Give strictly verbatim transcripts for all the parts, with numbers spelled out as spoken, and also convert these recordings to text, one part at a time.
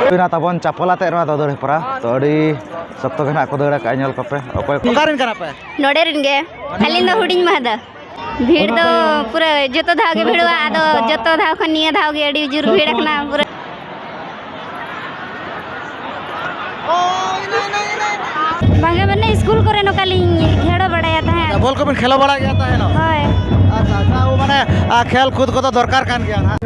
ᱦᱩᱭᱱᱟ ᱛᱟᱵᱚᱱ ᱪᱟᱯᱚᱞ ᱟᱛᱮ ᱱᱚᱣᱟ ᱫᱚ ᱫᱟᱹᱲ ᱦᱮᱯᱨᱟᱣ᱾ ᱛᱚ, ᱟᱹᱰᱤ ᱥᱚᱠᱛᱚ ᱜᱮ ᱱᱟᱜ ᱠᱚ ᱫᱟᱹᱲ ᱟᱠᱟᱫᱼᱟ, ᱧᱮᱞ ᱠᱚᱯᱮ᱾ ᱚᱠᱚᱭ ᱚᱠᱟ ᱨᱮᱱ ᱠᱟᱱᱟ ᱯᱮ? ᱱᱚᱰᱮ ᱨᱮᱱ ᱜᱮ᱾ ᱟᱹᱞᱤᱧ ᱫᱚ ᱦᱩᱰᱤᱧ ᱢᱟᱦᱫᱟ᱾ ᱵᱷᱤᱲ ᱫᱚ ᱯᱩᱨᱟᱹ ᱡᱚᱛᱚ ᱫᱷᱟᱣ ᱜᱮ ᱵᱷᱤᱲᱚᱜᱼᱟ, ᱟᱫᱚ ᱡᱚᱛᱚ ᱫᱷᱟᱣ ᱠᱷᱚᱱ ᱱᱤᱭᱟᱹ ᱫᱷᱟᱣ ᱜᱮ ᱟᱹᱰᱤ ᱡᱳᱨ ᱵᱷᱤᱲ ᱟᱠᱟᱱᱟ ᱯᱩᱨᱟᱹ᱾ ᱵᱟᱝᱟ, ᱢᱟᱱᱮ ᱥᱠᱩᱞ ᱠᱚᱨᱮ ᱱᱚᱝᱠᱟ ᱞᱤᱧ ᱠᱷᱮᱞᱳ ᱵᱟᱲᱟᱭᱟ ᱛᱟᱦᱮᱸᱫ᱾ ᱵᱚᱞ ᱠᱚᱵᱤᱱ ᱠᱷᱮᱞᱳ ᱵᱟᱲᱟᱭ ᱜᱮᱭᱟ ᱛᱟᱦᱮᱸᱱᱚᱜ? ᱦᱳᱭ᱾ ᱟᱪᱪᱷᱟ, ᱟᱪᱪᱷᱟ, ᱟᱵᱚ ᱢᱟᱱᱮ, ᱟᱨ ᱠᱷᱮᱞ ᱠᱩᱫ ᱠᱚᱫᱚ ᱫᱚᱨᱠᱟᱨ ᱠᱟᱱ ᱜᱮᱭᱟ ᱱᱟᱦᱟᱜ᱾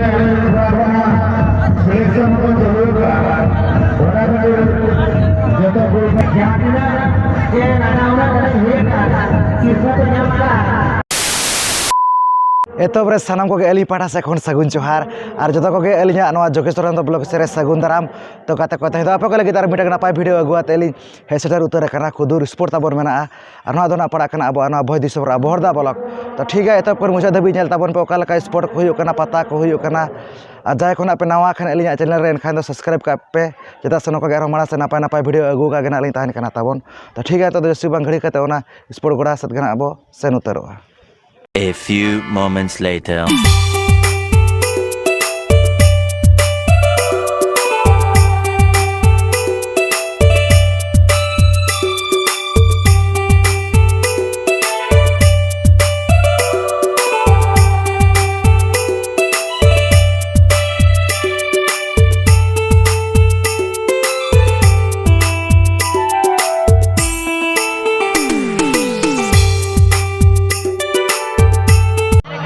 ᱮᱛᱚᱦᱚᱵ ᱨᱮ ᱥᱟᱱᱟᱢ ᱠᱚᱜᱮ ᱟᱹᱞᱤᱧ ᱯᱟᱦᱴᱟ ᱥᱮᱫ ᱠᱷᱚᱱ ᱥᱟᱹᱜᱩᱱ ᱡᱚᱦᱟᱨ, ᱟᱨ ᱡᱚᱛᱚ ᱠᱚᱜᱮ ᱟᱹᱞᱤᱧᱟᱜ ᱱᱚᱣᱟ ᱡᱳᱜᱮᱥᱣᱚᱨ ᱦᱮᱢᱵᱨᱚᱢ ᱵᱞᱚᱜ ᱥᱮᱫ ᱨᱮ ᱥᱟᱹᱜᱩᱱ ᱫᱟᱨᱟᱢ᱾ ᱛᱚ ᱜᱟᱛᱮ ᱠᱚ, ᱛᱮᱦᱮᱧ ᱫᱚ ᱟᱯᱮ ᱠᱚ ᱞᱟᱹᱜᱤᱫ ᱟᱨ ᱢᱤᱫᱴᱟᱝ ᱱᱟᱯᱟᱭ ᱵᱷᱤᱰᱤᱭᱳ ᱟᱹᱜᱩ ᱟᱛᱮ ᱞᱤᱧ ᱦᱮᱡ ᱥᱮᱴᱮᱨ ᱩᱛᱟᱹᱨ ᱟᱠᱟᱱᱟ᱾ ᱠᱩᱫᱩᱨ ᱥᱯᱳᱨᱴ ᱛᱟᱵᱚᱱ ᱢᱮᱱᱟᱜᱼᱟ, ᱟᱨ ᱱᱚᱣᱟ ᱫᱚ ᱱᱟᱜ ᱯᱟᱲᱟᱜ ᱠᱟᱱᱟ ᱟᱵᱚᱣᱟᱜ ᱱᱚᱣᱟ ᱵᱷᱚᱸᱡᱽ ᱫᱤᱥᱚᱢ ᱨᱮ ᱵᱚᱦᱚᱲᱫᱟ ᱵᱞᱚᱠ᱾ ᱛᱚ ᱴᱷᱤᱠ ᱜᱮᱭᱟ, ᱮᱛᱚᱦᱚᱵ ᱠᱷᱚᱱ ᱢᱩᱪᱟᱹᱫ ᱫᱷᱟᱹᱵᱤᱡ ᱧᱮᱞ ᱛᱟᱵᱚᱱ ᱯᱮ, ᱚᱠᱟ ᱞᱮᱠᱟ ᱥᱯᱳᱨᱴ ᱠᱚ ᱦᱩᱭᱩᱜ ᱠᱟᱱᱟ, ᱯᱟᱛᱟ ᱠᱚ ᱦᱩᱭᱩᱜ ᱠᱟᱱᱟ᱾ ᱟᱨ ᱡᱟᱦᱟᱸᱭ ᱠᱷᱚᱱᱟᱜ ᱯᱮ ᱱᱟᱣᱟ ᱠᱷᱟᱱ ᱟᱹᱞᱤᱧᱟᱜ ᱪᱮᱱᱮᱞ ᱨᱮ, ᱮᱱᱠᱷᱟᱱ ᱫᱚ ᱥᱟᱵᱥᱠᱨᱟᱭᱤᱵᱽ ᱠᱟᱜ ᱯᱮ, ᱪᱮᱫᱟᱜ ᱥᱮ ᱱᱚᱝᱠᱟ ᱜᱮ ᱟᱨᱦᱚᱸ ᱢᱟᱲᱟᱝ ᱥᱮᱫ ᱱᱟᱯᱟᱭ ᱱᱟᱯᱟᱭ ᱵᱷᱤᱰᱤᱭᱳ ᱟᱹᱜᱩ ᱠᱟᱜ ᱜᱮ ᱱᱟᱜ ᱞᱤᱧ ᱛᱟᱦᱮᱱ ᱠᱟᱱᱟ ᱛᱟᱵᱚᱱ᱾ ᱛᱚ ᱴᱷᱤᱠ ᱜᱮᱭᱟ, ᱛᱚ ᱡᱟᱹᱥᱛᱤ ᱵᱟᱝ ᱜᱷᱟᱹᱲᱤ ᱠᱟᱛᱮ ᱚᱱᱟ ᱥᱯᱳᱨᱴ ᱜᱚᱰᱟ ᱥᱮᱫ ᱜᱮ ᱱᱟᱜ ᱵᱚ ᱥᱮᱱ ᱩᱛᱟᱹᱨᱚᱜᱼᱟ᱾ A few moments later.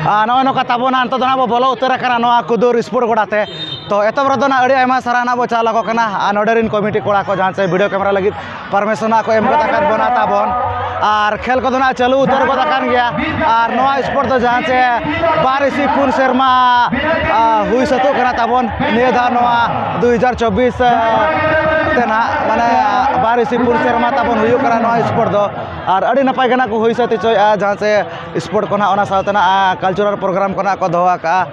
ᱟᱨ ᱱᱚᱜᱼᱚᱭ ᱱᱚᱝᱠᱟ ᱛᱟᱵᱚᱱᱟ, ᱱᱤᱛᱚᱜ ᱫᱚ ᱱᱟᱜ ᱵᱚ ᱵᱚᱞᱚ ᱩᱛᱟᱹᱨ ᱟᱠᱟᱱᱟ ᱱᱚᱣᱟ ᱠᱩᱫᱩᱨ ᱥᱯᱳᱨᱴ ᱜᱚᱰᱟ ᱛᱮ᱾ ᱛᱚ ᱮᱛᱚᱦᱚᱵ ᱨᱮᱫᱚ ᱱᱟᱜ ᱟᱹᱰᱤ ᱟᱭᱢᱟ ᱥᱟᱨᱦᱟᱣ ᱱᱟᱜ ᱵᱚ ᱪᱟᱞ ᱟᱠᱚ ᱠᱟᱱᱟ, ᱟᱨ ᱱᱚᱰᱮ ᱨᱮᱱ ᱠᱚᱢᱤᱴᱤ ᱠᱚᱲᱟ ᱠᱚ ᱡᱟᱦᱟᱸ ᱪᱮ ᱵᱷᱤᱰᱤᱭᱳ ᱠᱮᱢᱮᱨᱟ ᱞᱟᱹᱜᱤᱫ ᱯᱟᱨᱢᱤᱥᱚᱱ ᱱᱟᱜ ᱠᱚ ᱮᱢ ᱜᱚᱫ ᱟᱠᱟᱫ ᱵᱚᱱᱟ ᱛᱟᱵᱚᱱ᱾ ᱟᱨ ᱠᱷᱮᱞ ᱠᱚᱫᱚ ᱱᱟᱜ ᱪᱟᱹᱞᱩ ᱩᱛᱟᱹᱨ ᱜᱚᱫ ᱟᱠᱟᱱ ᱜᱮᱭᱟ᱾ ᱟᱨ ᱱᱚᱣᱟ ᱥᱯᱳᱨᱴ ᱫᱚ ᱡᱟᱦᱟᱸ ᱪᱮ ᱵᱟᱨ ᱤᱥᱤ ᱯᱩᱱ ᱥᱮᱨᱢᱟ, ᱟ, ᱦᱩᱭ ᱥᱟᱹᱛᱚᱜ ᱠᱟᱱᱟ ᱛᱟᱵᱚᱱ ᱱᱤᱭᱟᱹ ᱫᱷᱟᱣ ᱱᱚᱣᱟ ᱫᱩ ᱦᱟᱡᱟᱨ ᱪᱚᱵᱵᱤᱥ ᱛᱮ ᱱᱟᱜ, ᱢᱟᱱᱮ ᱵᱟᱨ ᱤᱥᱤ ᱯᱩᱱ ᱥᱮᱨᱢᱟ ᱛᱟᱵᱚᱱ ᱦᱩᱭᱩᱜ ᱠᱟᱱᱟ ᱱᱚᱣᱟ ᱥᱯᱳᱨᱴ ᱫᱚ᱾ ᱟᱨ ᱟᱹᱰᱤ ᱱᱟᱯᱟᱭ ᱜᱮ ᱱᱟᱜ ᱠᱚ ᱦᱩᱭ ᱥᱟᱹᱛ ᱦᱚᱪᱚᱭᱮᱫᱼᱟ, ᱡᱟᱦᱟᱸ ᱪᱮ ᱥᱯᱳᱨᱴ ᱠᱚ ᱱᱟᱜ, ᱚᱱᱟ ᱥᱟᱶᱛᱮ ᱱᱟᱜ ᱠᱟᱞᱪᱟᱨᱟᱞ ᱯᱨᱳᱜᱨᱟᱢ ᱠᱚ ᱱᱟᱜ ᱠᱚ ᱫᱚᱦᱚ ᱟᱠᱟᱫᱼᱟ᱾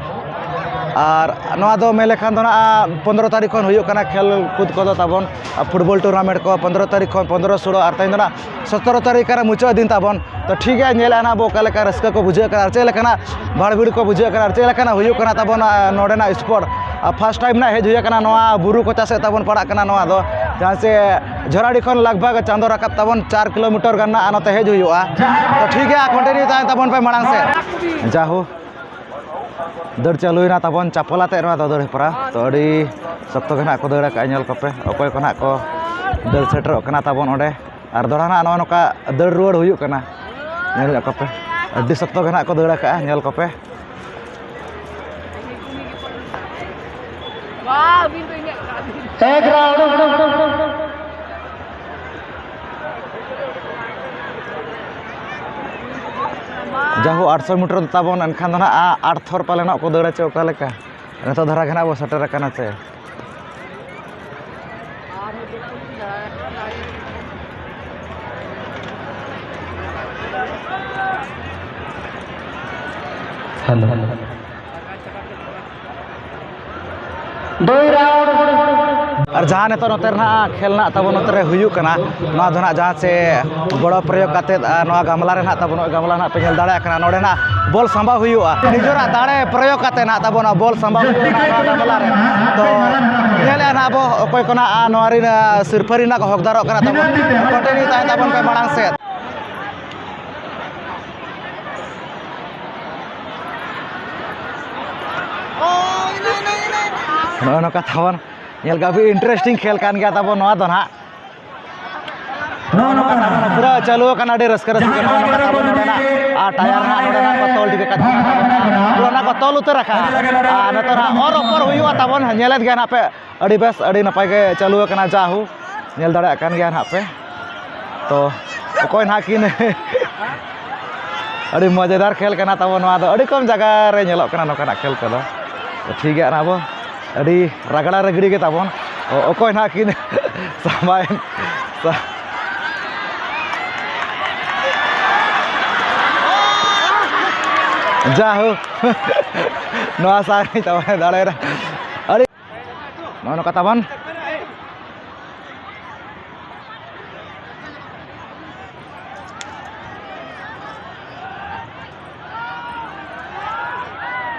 ᱟᱨ ᱱᱚᱣᱟ ᱫᱚ ᱢᱮᱱ ᱞᱮᱠᱷᱟᱱ ᱫᱚ ᱱᱟᱜ ᱯᱚᱱᱫᱽᱨᱚ ᱛᱟᱹᱨᱤᱠᱷ ᱠᱷᱚᱱ ᱦᱩᱭᱩᱜ ᱠᱟᱱᱟ ᱠᱷᱮᱞ ᱠᱩᱫ ᱠᱚᱫᱚ ᱛᱟᱵᱚᱱ, ᱟᱨ ᱯᱷᱩᱴᱵᱚᱞ ᱴᱩᱨᱱᱟᱢᱮᱱᱴ ᱠᱚ ᱯᱚᱱᱫᱽᱨᱚ ᱛᱟᱹᱨᱤᱠᱷ ᱠᱷᱚᱱ ᱯᱚᱱᱫᱽᱨᱚ ᱥᱳᱞᱳ, ᱟᱨ ᱛᱮᱦᱮᱧ ᱫᱚ ᱱᱟᱜ ᱥᱚᱛᱨᱚ ᱛᱟᱹᱨᱤᱠᱷ ᱠᱟᱱᱟ ᱢᱩᱪᱟᱹᱫ ᱫᱤᱱ ᱛᱟᱵᱚᱱ᱾ ᱛᱚ ᱴᱷᱤᱠ ᱜᱮᱭᱟ, ᱧᱮᱞᱮᱫᱼᱟ ᱱᱟᱜ ᱵᱚ ᱚᱠᱟ ᱞᱮᱠᱟ ᱨᱟᱹᱥᱠᱟᱹ ᱠᱚ ᱵᱩᱡᱷᱟᱹᱜ ᱠᱟᱱᱟ, ᱟᱨ ᱪᱮᱫ ᱞᱮᱠᱟᱱᱟᱜ ᱵᱷᱟᱲᱵᱷᱤᱲ ᱠᱚ ᱵᱩᱡᱷᱟᱹᱜ ᱠᱟᱱᱟ, ᱟᱨ ᱪᱮᱫ ᱞᱮᱠᱟᱱᱟᱜ ᱦᱩᱭᱩᱜ ᱠᱟᱱᱟ ᱛᱟᱵᱚᱱ, ᱟᱨ ᱱᱚᱰᱮᱱᱟᱜ ᱥᱯᱳᱨᱴ᱾ ᱟᱨ ᱯᱷᱟᱥᱴ ᱴᱟᱭᱤᱢ ᱱᱟᱜ ᱦᱮᱡ ᱦᱩᱭ ᱟᱠᱟᱱᱟ ᱱᱚᱣᱟ ᱵᱩᱨᱩ ᱠᱚᱪᱟ ᱥᱮᱫ ᱛᱟᱵᱚᱱ ᱯᱟᱲᱟᱜ ᱠᱟᱱᱟ ᱱᱚᱣᱟ ᱫᱚ, ᱡᱟᱦᱟᱸ ᱪᱮ ᱡᱷᱚᱨᱟᱰᱤ ᱠᱷᱚᱱ ᱞᱟᱜᱽ ᱵᱷᱟᱜᱽ ᱪᱟᱸᱫᱚ ᱨᱟᱠᱟᱵ ᱛᱟᱵᱚᱱ ᱪᱟᱨ ᱠᱤᱞᱳᱢᱤᱴᱟᱨ ᱜᱟᱱ ᱱᱟᱜ ᱱᱚᱛᱮ ᱦᱮᱡ ᱦᱩᱭᱩᱜᱼᱟ᱾ ᱛᱚ ᱴᱷᱤᱠ ᱜᱮᱭᱟ, ᱠᱚᱱᱴᱤᱱᱤᱭᱩ ᱛᱟᱦᱮᱱ ᱛᱟᱵᱚᱱ ᱯᱮ ᱢᱟᱲᱟᱝ ᱥᱮᱫ᱾ ᱡᱟᱦᱳ, ᱫᱟᱹᱲ ᱪᱟᱹᱞᱩᱭᱮᱱᱟ ᱛᱟᱵᱚᱱ ᱪᱟᱯᱚᱞ ᱟᱛᱮᱫ ᱱᱚᱣᱟ ᱫᱚ ᱫᱟᱹᱲ ᱦᱮᱯᱨᱟᱣ᱾ ᱛᱚ ᱟᱹᱰᱤ ᱥᱚᱠᱛᱚ ᱜᱮ ᱱᱟᱜ ᱠᱚ ᱫᱟᱹᱲ ᱟᱠᱟᱫᱼᱟ, ᱧᱮᱞ ᱠᱚᱯᱮ ᱚᱠᱚᱭ ᱠᱚ ᱱᱟᱜ ᱠᱚ ᱫᱟᱹᱲ ᱥᱮᱴᱮᱨᱚᱜ ᱠᱟᱱᱟ ᱛᱟᱵᱚᱱ ᱚᱸᱰᱮ᱾ ᱟᱨ ᱫᱚᱦᱲᱟ ᱱᱟᱜ ᱱᱚᱜᱼᱚ ᱱᱚᱝᱠᱟ ᱫᱟᱹᱲ ᱨᱩᱣᱟᱹᱲ ᱦᱩᱭᱩᱜ ᱠᱟᱱᱟ, ᱧᱮᱞ ᱧᱚᱜ ᱠᱚᱯᱮ᱾ ᱟᱹᱰᱤ ᱥᱚᱠᱛᱚ ᱜᱮ ᱱᱟᱜ ᱠᱚ ᱫᱟᱹᱲ ᱟᱠᱟᱫᱼᱟ, ᱧᱮᱞ ᱠᱚᱯᱮ᱾ ᱡᱟᱦᱳ, ᱟᱴᱥᱚ ᱢᱤᱴᱟᱨ ᱫᱚ ᱛᱟᱵᱚᱱ, ᱮᱱᱠᱷᱟᱱ ᱫᱚ ᱱᱟᱜ ᱟᱴ ᱛᱷᱚᱨ ᱯᱟᱞᱮᱱᱚᱜ ᱠᱚ ᱫᱟᱹᱲᱟ ᱪᱮ ᱚᱠᱟ ᱞᱮᱠᱟ? ᱱᱤᱛᱚᱜ ᱫᱷᱟᱨᱟ ᱜᱮ ᱱᱟᱜ ᱵᱚ ᱥᱮᱴᱮᱨ ᱟᱠᱟᱱᱟ ᱪᱮ᱾ ᱦᱮᱞᱳ᱾ ᱟᱨ ᱡᱟᱦᱟᱸ ᱱᱤᱛᱚᱜ ᱱᱚᱛᱮ ᱨᱮᱱᱟᱜ ᱠᱷᱮᱞ ᱱᱟᱜ ᱛᱟᱵᱚ ᱱᱚᱛᱮ ᱨᱮ ᱦᱩᱭᱩᱜ ᱠᱟᱱᱟ, ᱱᱚᱣᱟ ᱫᱚ ᱱᱟᱜ ᱡᱟᱦᱟᱸ ᱪᱮ ᱵᱚᱲᱚ ᱯᱨᱚᱭᱳᱜᱽ ᱠᱟᱛᱮᱫ, ᱟᱨ ᱱᱚᱣᱟ ᱜᱟᱢᱞᱟ ᱨᱮ ᱱᱟᱜ ᱛᱟᱵᱚ ᱱᱚᱜᱼᱚᱭ ᱜᱟᱢᱞᱟ ᱱᱟᱜ ᱯᱮ ᱧᱮᱞ ᱫᱟᱲᱮᱭᱟᱜ ᱠᱟᱱᱟ, ᱱᱚᱰᱮ ᱱᱟᱜ ᱵᱚᱞ ᱥᱟᱢᱵᱟᱣ ᱦᱩᱭᱩᱜᱼᱟ᱾ ᱱᱤᱡᱮᱨᱟᱜ ᱫᱟᱲᱮ ᱯᱨᱚᱭᱳᱜᱽ ᱠᱟᱛᱮ ᱱᱟᱜ ᱛᱟᱵᱚ ᱱᱚᱣᱟ ᱵᱚᱞ ᱥᱟᱢᱵᱟᱣ ᱦᱩᱭᱩᱜᱼᱟ ᱱᱚᱣᱟ ᱜᱟᱢᱞᱟ ᱨᱮ᱾ ᱛᱚ ᱧᱮᱞᱮᱫᱼᱟ ᱱᱟᱜ ᱟᱵᱚ ᱚᱠᱚᱭ ᱠᱚ ᱱᱟᱜ ᱱᱚᱣᱟ ᱨᱮᱱ ᱥᱤᱨᱯᱷᱟᱹ ᱨᱮᱱᱟᱜ ᱦᱚᱠᱫᱟᱨᱚᱜ ᱠᱟᱱᱟ ᱛᱟᱵᱚᱱ, ᱠᱚᱱᱴᱤᱱᱤᱭᱩ ᱛᱟᱦᱮᱱ ᱛᱟᱵᱚᱱ ᱯᱮ ᱢᱟᱲᱟᱝ ᱥᱮᱫ᱾ ᱱᱚᱜᱼᱚ ᱱᱚᱝᱠᱟ ᱛᱟᱵᱚᱱ ᱧᱮᱞ ᱠᱟᱜ ᱯᱮ, ᱤᱱᱴᱟᱨᱮᱥᱴᱤᱝ ᱠᱷᱮᱞ ᱠᱟᱱ ᱜᱮᱭᱟ ᱛᱟᱵᱚᱱ ᱱᱚᱣᱟ ᱫᱚ ᱱᱟᱦᱟᱜ᱾ ᱱᱚᱜᱼᱚ ᱱᱚᱝᱠᱟ ᱛᱟᱵᱚᱱ ᱯᱩᱨᱟᱹ ᱪᱟᱹᱞᱩ ᱟᱠᱟᱱᱟ, ᱟᱹᱰᱤ ᱨᱟᱹᱥᱠᱟᱹ ᱨᱟᱹᱥᱠᱟᱹ ᱜᱮ ᱱᱚᱜᱼᱚ ᱱᱚᱝᱠᱟ ᱛᱟᱵᱚᱱ ᱱᱚᱰᱮᱱᱟᱜ, ᱟᱨ ᱴᱟᱭᱟᱨ ᱱᱟᱦᱟᱜ ᱱᱚᱰᱮᱱᱟᱜ ᱠᱚ ᱛᱚᱞ ᱴᱷᱤᱠ ᱟᱠᱟᱫ ᱛᱟᱵᱚᱱᱟ, ᱯᱩᱨᱟᱹ ᱚᱱᱟ ᱠᱚ ᱛᱚᱞ ᱩᱛᱟᱹᱨ ᱟᱠᱟᱫᱼᱟ᱾ ᱟᱨ ᱱᱤᱛᱚᱜ ᱱᱟᱦᱟᱜ ᱚᱨ ᱚᱯᱚᱨ ᱦᱩᱭᱩᱜᱼᱟ ᱛᱟᱵᱚᱱ, ᱧᱮᱞᱮᱫ ᱜᱮᱭᱟ ᱱᱟᱦᱟᱜ ᱯᱮ, ᱟᱹᱰᱤ ᱵᱮᱥ, ᱟᱹᱰᱤ ᱱᱟᱯᱟᱭ ᱜᱮ ᱪᱟᱹᱞᱩ ᱟᱠᱟᱱᱟ᱾ ᱡᱟᱦᱳ, ᱧᱮᱞ ᱫᱟᱲᱮᱭᱟᱜ ᱠᱟᱱ ᱜᱮᱭᱟ ᱱᱟᱦᱟᱜ ᱯᱮ᱾ ᱛᱚ ᱚᱠᱚᱭ ᱱᱟᱦᱟᱜ ᱠᱤᱱ ᱟᱹᱰᱤ ᱢᱚᱡᱮᱫᱟᱨ ᱠᱷᱮᱞ ᱠᱟᱱᱟ ᱛᱟᱵᱚ ᱱᱚᱣᱟ ᱫᱚ, ᱟᱹᱰᱤ ᱠᱚᱢ ᱡᱟᱭᱜᱟ ᱨᱮ ᱧᱮᱞᱚᱜ ᱠᱟᱱᱟ ᱱᱚᱝᱠᱟᱱᱟᱜ ᱠᱷᱮᱞ ᱠᱚᱫᱚ᱾ ᱛᱚ ᱴᱷᱤᱠ ᱜᱮᱭᱟ, ᱟᱵᱚ ᱟᱹᱰᱤ ᱨᱟᱜᱽᱲᱟ ᱨᱟᱹᱜᱽᱲᱤ ᱜᱮ ᱛᱟᱵᱚᱱ᱾ ᱚ-, ᱚᱠᱚᱭ ᱱᱟᱦᱟᱜ ᱠᱤᱱ ᱥᱟᱢᱵᱟᱭᱮᱱ ᱥᱟ-, ᱡᱟᱦᱳ᱾ ᱱᱚᱣᱟ ᱥᱟᱨ ᱛᱟᱵᱚᱱ ᱫᱟᱲᱮᱭᱮᱱᱟ᱾ ᱟᱹᱰᱤ ᱱᱚᱜᱼᱚ ᱱᱚᱝᱠᱟ ᱛᱟᱵᱚᱱ᱾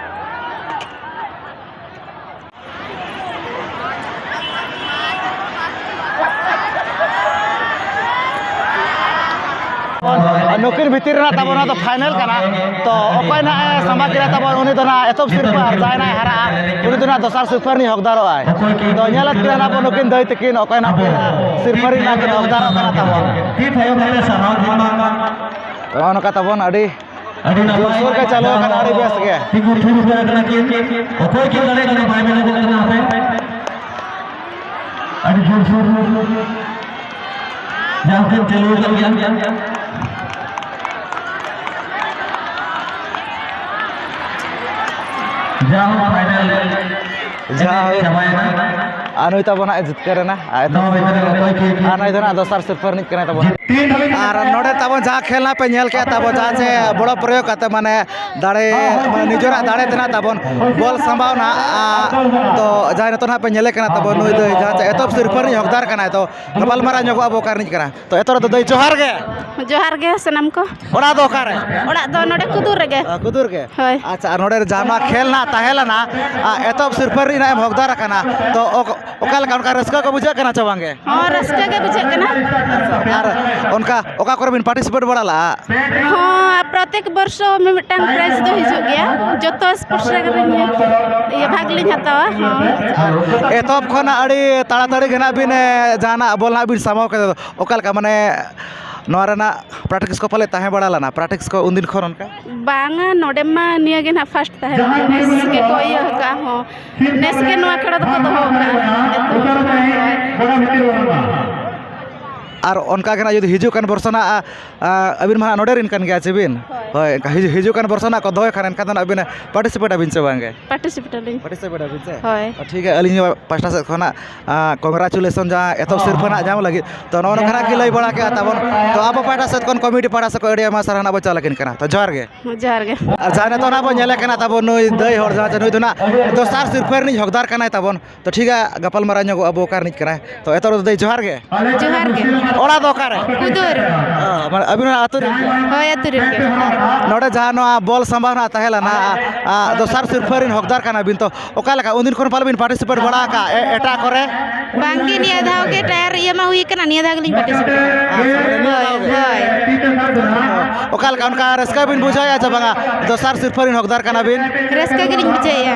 ᱱᱩᱠᱤᱱ ᱵᱷᱤᱛᱤᱨ ᱨᱮᱱᱟᱜ ᱛᱟᱵᱚᱱ ᱱᱚᱣᱟ ᱫᱚ ᱯᱷᱟᱭᱱᱮᱞ ᱠᱟᱱᱟ᱾ ᱛᱚ ᱚᱠᱚᱭ ᱱᱟᱜ ᱮ ᱥᱟᱢᱵᱟ ᱠᱮᱫᱟ ᱛᱟᱵᱚᱱ, ᱩᱱᱤ ᱫᱚ ᱱᱟᱜ ᱮᱛᱚᱦᱚᱵ ᱥᱤᱨᱯᱟᱹ ᱟᱨ ᱡᱟᱦᱟᱸᱭ ᱱᱟᱜ ᱮ ᱦᱟᱨᱟᱜᱼᱟ, ᱩᱱᱤ ᱫᱚ ᱱᱟᱜ ᱫᱚᱥᱟᱨ ᱥᱤᱨᱯᱟᱹ ᱨᱤᱱᱤᱡ ᱦᱚᱠᱫᱟᱨᱚᱜ ᱟᱭ᱾ ᱛᱚ ᱧᱮᱞᱮᱫ ᱠᱤᱱᱟ ᱱᱟᱜ ᱵᱚᱱ ᱱᱩᱠᱤᱱ ᱫᱟᱹᱭ ᱛᱟᱹᱠᱤᱱ ᱚᱠᱚᱭ ᱱᱟᱜ ᱯᱮᱭᱟ ᱥᱤᱨᱯᱟᱹ ᱨᱤᱱᱟᱜ ᱠᱤᱱ ᱦᱚᱠᱫᱟᱨᱚᱜ ᱠᱟᱱᱟ ᱛᱟᱵᱚᱱ᱾ ᱱᱚᱜᱼᱚ ᱱᱚᱝᱠᱟ ᱛᱟᱵᱚᱱ ᱟᱹᱰᱤ ᱟᱹᱰᱤ ᱱᱟᱯᱟᱭ᱾ ᱡᱳᱨᱥᱳᱨ ᱜᱮ ᱪᱟᱹᱞᱩ ᱟᱠᱟᱱᱟ, ᱟᱹᱰᱤ ᱵᱮᱥ ᱜᱮ᱾ ᱛᱤᱸᱜᱩ ᱛᱷᱤᱨ ᱩᱛᱟᱹᱨ ᱟᱠᱟᱱᱟ ᱠᱤᱱ᱾ ᱚᱠᱚᱭ ᱠᱤᱱ ᱫᱟᱲᱮᱭᱟᱜ ᱠᱟᱱᱟ ᱵᱟᱭ ᱢᱮᱱᱚᱜᱚᱜ ᱠᱟᱱᱟ ᱦᱟᱯᱮ᱾ ᱟᱹᱰᱤ ᱡᱳᱨᱥᱳᱨ ᱡᱟᱦᱟᱸ ᱠᱤᱱ ᱪᱟᱹᱞᱩ ᱟᱠᱟᱫ ᱜᱮᱭᱟ᱾ ᱡᱟᱦᱟᱸ ᱯᱷᱟᱭᱱᱟᱞ ᱡᱟᱦᱟᱸ ᱪᱟᱵᱟᱭᱮᱱᱟ᱾ ᱟᱨ ᱱᱩᱭ ᱛᱟᱵᱚᱱ ᱦᱟᱸᱜ ᱮ ᱡᱤᱛᱠᱟᱹᱨ ᱮᱱᱟ᱾ ᱟᱨ ᱱᱚᱣᱟ ᱵᱷᱤᱛᱨᱤ ᱨᱮ ᱚᱠᱚᱭ ᱠᱤᱱ ᱟᱨ ᱱᱩᱭ ᱫᱚ ᱱᱟᱜ ᱫᱚᱥᱟᱨ ᱥᱤᱨᱯᱟᱹ ᱨᱤᱱᱤᱡ ᱠᱟᱱᱟᱭ ᱛᱟᱵᱚᱱ᱾ ᱟᱨ ᱱᱚᱰᱮ ᱛᱟᱵᱚᱱ ᱡᱟᱦᱟᱸ ᱠᱷᱮᱞ ᱱᱟᱜ ᱯᱮ ᱧᱮᱞ ᱠᱮᱜᱼᱟ ᱛᱟᱵᱚᱱ, ᱡᱟᱦᱟᱸ ᱪᱮ ᱵᱚᱲᱚ ᱯᱨᱚᱭᱳᱜᱽ ᱠᱟᱛᱮ, ᱢᱟᱱᱮ ᱫᱟᱲᱮ, ᱢᱟᱱᱮ ᱱᱤᱡᱮᱨᱟᱜ ᱫᱟᱲᱮ ᱛᱮ ᱱᱟᱜ ᱛᱟᱵᱚᱱ ᱵᱚᱞ ᱥᱟᱢᱵᱟᱣ ᱱᱟ, ᱟ, ᱛᱚ ᱡᱟᱦᱟᱸᱭ ᱱᱤᱛᱚᱜ ᱱᱟᱜ ᱯᱮ ᱧᱮᱞᱮ ᱠᱟᱱᱟ ᱛᱟᱵᱚᱱ, ᱱᱩᱭ ᱫᱚ ᱡᱟᱦᱟᱸ ᱪᱮ ᱮᱛᱚᱦᱚᱵ ᱥᱤᱨᱯᱟᱹ ᱨᱤᱱᱤᱡ ᱦᱚᱠᱫᱟᱨ ᱠᱟᱱᱟᱭ᱾ ᱛᱚ ᱜᱟᱯᱟᱞᱢᱟᱨᱟᱣ ᱧᱚᱜᱚᱜ ᱟᱵᱚ ᱚᱠᱟ ᱨᱤᱱᱤᱡ ᱠᱟᱱᱟ᱾ ᱛᱚ ᱮᱛᱚᱦᱚᱵ ᱨᱮᱫᱚ ᱫᱟᱹᱭ ᱡᱚᱦᱟᱨ ᱜᱮ᱾ ᱡᱚᱦᱟᱨ ᱜᱮ ᱥᱟᱱᱟᱢ ᱠᱚ᱾ ᱚᱲᱟᱜ ᱫᱚ ᱚᱠᱟᱨᱮ? ᱚᱲᱟᱜ ᱫᱚ ᱱᱚᱰᱮ ᱠᱩᱫᱩᱨ ᱨᱮᱜᱮ᱾ ᱟ, ᱠᱩᱫᱩᱨ ᱜᱮ? ᱦᱳᱭ᱾ ᱟᱪᱪᱷᱟ, ᱟᱨ ᱱᱚᱰᱮ ᱡᱟᱦᱟᱸ ᱱᱚᱣᱟ ᱠᱷᱮᱞ ᱱᱟᱜ ᱛᱟᱦᱮᱸ ᱞᱮᱱᱟ, ᱟ, ᱮᱛᱚᱦᱚᱵ ᱥᱤᱨᱯᱟᱹ ᱨᱤᱱᱤᱡ ᱱᱟᱜ ᱮᱢ ᱦᱚᱠᱫᱟᱨ ᱟᱠᱟᱱᱟ, ᱛᱚ ᱚᱠ-, ᱚᱠᱟ ᱞᱮᱠᱟ ᱚᱱᱠᱟ ᱨᱟᱹᱥᱠᱟᱹ ᱠᱚ ᱵᱩᱡᱷᱟᱹᱜ ᱠᱟᱱᱟ ᱪᱮ ᱵᱟᱝ ᱜᱮ? ᱦᱚᱸ, ᱨᱟᱹᱥᱠᱟᱹ ᱜᱮ ᱵᱩᱡᱷᱟᱹᱜ ᱠᱟᱱᱟ᱾ ᱟᱨ ᱚᱱᱠᱟ ᱚᱠᱟ ᱠᱚᱨᱮ ᱵᱤᱱ ᱯᱟᱨᱴᱤᱥᱤᱯᱮᱴ ᱵᱟᱲᱟ ᱞᱟᱜᱼᱟ? ᱦᱚᱸ, ᱯᱨᱚᱛᱮᱠ ᱵᱚᱨᱥᱚ ᱢᱤ-, ᱢᱤᱫᱴᱟᱝ ᱯᱨᱟᱭᱤᱡᱽ ᱫᱚ ᱦᱤᱡᱩᱜ ᱜᱮᱭᱟ᱾ ᱡᱚᱛᱚ ᱥᱯᱳᱨᱴᱥ ᱨᱮᱜᱮ ᱞᱤᱧ ᱤᱭᱟᱹ ᱵᱷᱟᱜᱽ ᱞᱤᱧ ᱦᱟᱛᱟᱣᱟ᱾ ᱦᱚᱸ᱾ ᱮᱛᱚᱦᱚᱵ ᱠᱷᱚᱱ ᱟᱹᱰᱤ ᱛᱟᱲᱟᱛᱟᱲᱤ ᱜᱮ ᱱᱟᱜ ᱵᱤᱱ, ᱮ, ᱡᱟᱦᱟᱱᱟᱜ ᱵᱚᱞ ᱱᱟᱜ ᱵᱤᱱ ᱥᱟᱢᱟᱣ ᱠᱮᱫᱟ᱾ ᱚᱠᱟ ᱞᱮᱠᱟ, ᱢᱟᱱᱮ, ᱱᱚᱣᱟ ᱨᱮᱱᱟᱜ ᱯᱨᱮᱠᱴᱤᱥ ᱠᱚ ᱯᱟᱞᱮ ᱛᱟᱦᱮᱸ ᱵᱟᱲᱟ ᱞᱮᱱᱟ, ᱯᱨᱮᱠᱴᱤᱥ ᱠᱚ ᱩᱱᱫᱤᱱ ᱠᱷᱚᱱ ᱚᱱᱠᱟ? ᱵᱟᱝᱟ, ᱱᱚᱰᱮ ᱢᱟ ᱱᱤᱭᱟᱹ ᱜᱮ ᱱᱟᱜ ᱯᱷᱟᱥᱴ ᱛᱟᱦᱮᱸ ᱠᱟᱱᱟ᱾ ᱱᱮᱥ ᱜᱮᱠᱚ ᱤᱭᱟᱹ ᱟᱠᱟᱫᱼᱟ, ᱦᱚᱸ᱾ ᱱᱮᱥ ᱜᱮ ᱱᱚᱣᱟ ᱠᱷᱮᱞᱳᱰ ᱫᱚᱠᱚ ᱫᱚᱦᱚ ᱟᱠᱟᱫᱼᱟ᱾ ᱮᱛᱚᱦᱚᱵ ᱠᱷᱚᱱ, ᱦᱳᱭ᱾ ᱟᱨ ᱚᱱᱠᱟ ᱜᱮ ᱱᱟᱜ ᱡᱩᱫᱤ ᱦᱤᱡᱩᱜ ᱠᱟᱱ ᱵᱚᱨᱥᱟ ᱱᱟᱜ, ᱟ, ᱟᱹᱵᱤᱱ ᱢᱟ ᱱᱟᱜ ᱱᱚᱰᱮ ᱨᱮᱱ ᱠᱟᱱ ᱜᱮᱭᱟ ᱪᱮ ᱵᱤᱱ? ᱦᱳᱭ᱾ ᱦᱳᱭ, ᱮᱱᱠᱷᱟᱱ ᱦᱤᱡᱩᱜ, ᱦᱤᱡᱩᱜ ᱠᱟᱱ ᱵᱚᱨᱥᱟ ᱱᱟᱜ ᱠᱚ ᱫᱚᱦᱚᱭ ᱠᱷᱟᱱ, ᱮᱱᱠᱷᱟᱱ ᱫᱚ ᱱᱟᱜ ᱵᱤᱱ participate ᱟᱹᱵᱤᱱ ᱪᱮ ᱵᱟᱝ ᱜᱮ? Participate ᱟᱹᱞᱤᱧ᱾ Participate ᱟᱹᱵᱤᱱ ᱪᱮ? ᱦᱳᱭ᱾ ᱴᱷᱤᱠ ᱜᱮᱭᱟ, ᱟᱹᱞᱤᱧ ᱦᱚᱸ ᱯᱟᱦᱴᱟ ᱥᱮᱫ ᱠᱷᱚᱱᱟᱜ, ᱟ, congratulation ᱡᱟᱦᱟᱸ ᱮᱛᱚᱦᱚᱵ ᱥᱤᱨᱯᱷᱟᱹ ᱱᱟᱜ ᱧᱟᱢ ᱞᱟᱹᱜᱤᱫ᱾ ᱛᱚ, ᱱᱚᱜᱼᱚ ᱱᱚᱝᱠᱟ ᱱᱟᱜ ᱠᱤᱱ ᱞᱟᱹᱭ ᱵᱟᱲᱟ ᱠᱮᱜᱼᱟ ᱛᱟᱵᱚᱱ᱾ ᱛᱚ, ᱟᱵᱚ ᱯᱟᱦᱴᱟ ᱥᱮᱫ ᱠᱷᱚᱱ committee ᱯᱟᱦᱴᱟ ᱥᱮᱫ ᱠᱷᱚᱱ ᱟᱹᱰᱤ ᱟᱭᱢᱟ ᱥᱟᱨᱦᱟᱣ ᱱᱟᱜ ᱵᱚ ᱪᱟᱞ ᱟᱹᱠᱤᱱ ᱠᱟᱱᱟ᱾ ᱛᱚ, ᱡᱚᱦᱟᱨ ᱜᱮ᱾ ᱡᱚᱦᱟᱨ ᱜᱮ᱾ ᱟᱨ ᱡᱟᱦᱟᱸ ᱱᱤᱛᱚᱜ ᱱᱟᱜ ᱵᱚᱱ ᱧᱮᱞᱮ ᱠᱟᱱᱟ ᱛᱟᱵᱚᱱ ᱱᱩᱭ ᱫᱟᱹᱭ ᱦᱚᱲ, ᱡᱟᱦᱟᱸ ᱪᱮ ᱱᱩᱭ ᱫᱚ ᱱᱟᱜ ᱫᱚᱥᱟᱨ ᱥᱤᱨᱯᱷᱟᱹ ᱨᱤᱱᱤᱡ ᱦᱚᱠᱫᱟᱨ ᱠᱟᱱᱟᱭ ᱛᱟᱵᱚᱱ᱾ ᱛᱚ ᱴᱷᱤᱠ ᱜᱮᱭᱟ, ᱜᱟᱯᱟᱞ ᱢᱟᱨᱟᱣ ᱧᱚᱜᱚᱜ ᱟᱵᱚ ᱚᱠᱟ ᱨᱤᱱᱤᱡ ᱠᱟᱱᱟᱭ᱾ ᱛᱚ ᱮᱛᱚᱦᱚᱵ ᱨᱮᱫᱚ ᱫᱟᱹᱭ ᱡᱚᱦᱟᱨ ᱜᱮ᱾ ᱡᱚᱦᱟᱨ ᱜᱮ᱾ ᱚᱲᱟᱜ ᱫᱚ ᱚᱠᱟᱨᱮ? ᱠᱩᱫᱩᱨ᱾ ᱚ, ᱢᱟᱱᱮ ᱟᱹᱵᱤᱱ ᱦᱚᱸ ᱟᱹᱛᱩ ᱨᱮᱱ ᱜᱮ? ᱦᱳᱭ, ᱟᱹᱛᱩ ᱨᱮᱱ ᱜᱮ᱾ ᱱᱚᱰᱮ ᱡᱟᱦᱟᱸ ᱱᱚᱣᱟ ᱵᱚᱞ ᱥᱟᱢᱵᱟᱣ ᱱᱟᱜ ᱛᱟᱦᱮᱸ ᱞᱮᱱᱟ, ᱟ, ᱟ, ᱫᱚᱥᱟᱨ ᱥᱤᱨᱯᱷᱟᱹ ᱨᱤᱱ ᱦᱚᱠᱫᱟᱨ ᱠᱟᱱᱟ ᱵᱤᱱ, ᱛᱚ ᱚᱠᱟ ᱞᱮᱠᱟ ᱩᱱᱫᱤᱱ ᱠᱷᱚᱱ ᱯᱟᱞᱮ ᱵᱤᱱ participate ᱵᱟᱲᱟ ᱟᱠᱟᱫ ᱮ-, ᱮᱴᱟᱜ ᱠᱚᱨᱮ? ᱵᱟᱝ ᱜᱮ, ᱱᱤᱭᱟᱹ ᱫᱷᱟᱣ ᱜᱮ trial ᱤᱭᱟᱹ ᱢᱟ ᱦᱩᱭ ᱠᱟᱱᱟ, ᱱᱤᱭᱟᱹ ᱫᱷᱟᱣ ᱜᱮᱞᱤᱧ participate ᱠᱟᱱᱟ᱾ ᱟᱪᱪᱷᱟ, ᱢᱟᱱᱮ ᱱᱤᱭᱟᱹ ᱫᱷᱟᱣ ᱦᱳᱭ, ᱜᱮ? ᱦᱳᱭ᱾ ᱚᱠᱟ ᱞᱮᱠᱟ ᱚᱱᱠᱟ ᱨᱟᱹᱥᱠᱟᱹ ᱵᱤᱱ ᱵᱩᱡᱷᱟᱹᱣᱮᱫᱼᱟ ᱪᱮ ᱵᱟᱝᱟ? ᱫᱚᱥᱟᱨ ᱥᱤᱨᱯᱷᱟᱹ ᱨᱤᱱ ᱦᱚᱠᱫᱟᱨ ᱠᱟᱱᱟ ᱵᱤᱱ? ᱨᱟᱹᱥᱠᱟᱹ ᱜᱮᱞᱤᱧ ᱵᱩᱡᱷᱟᱹᱣᱮᱫᱼᱟ᱾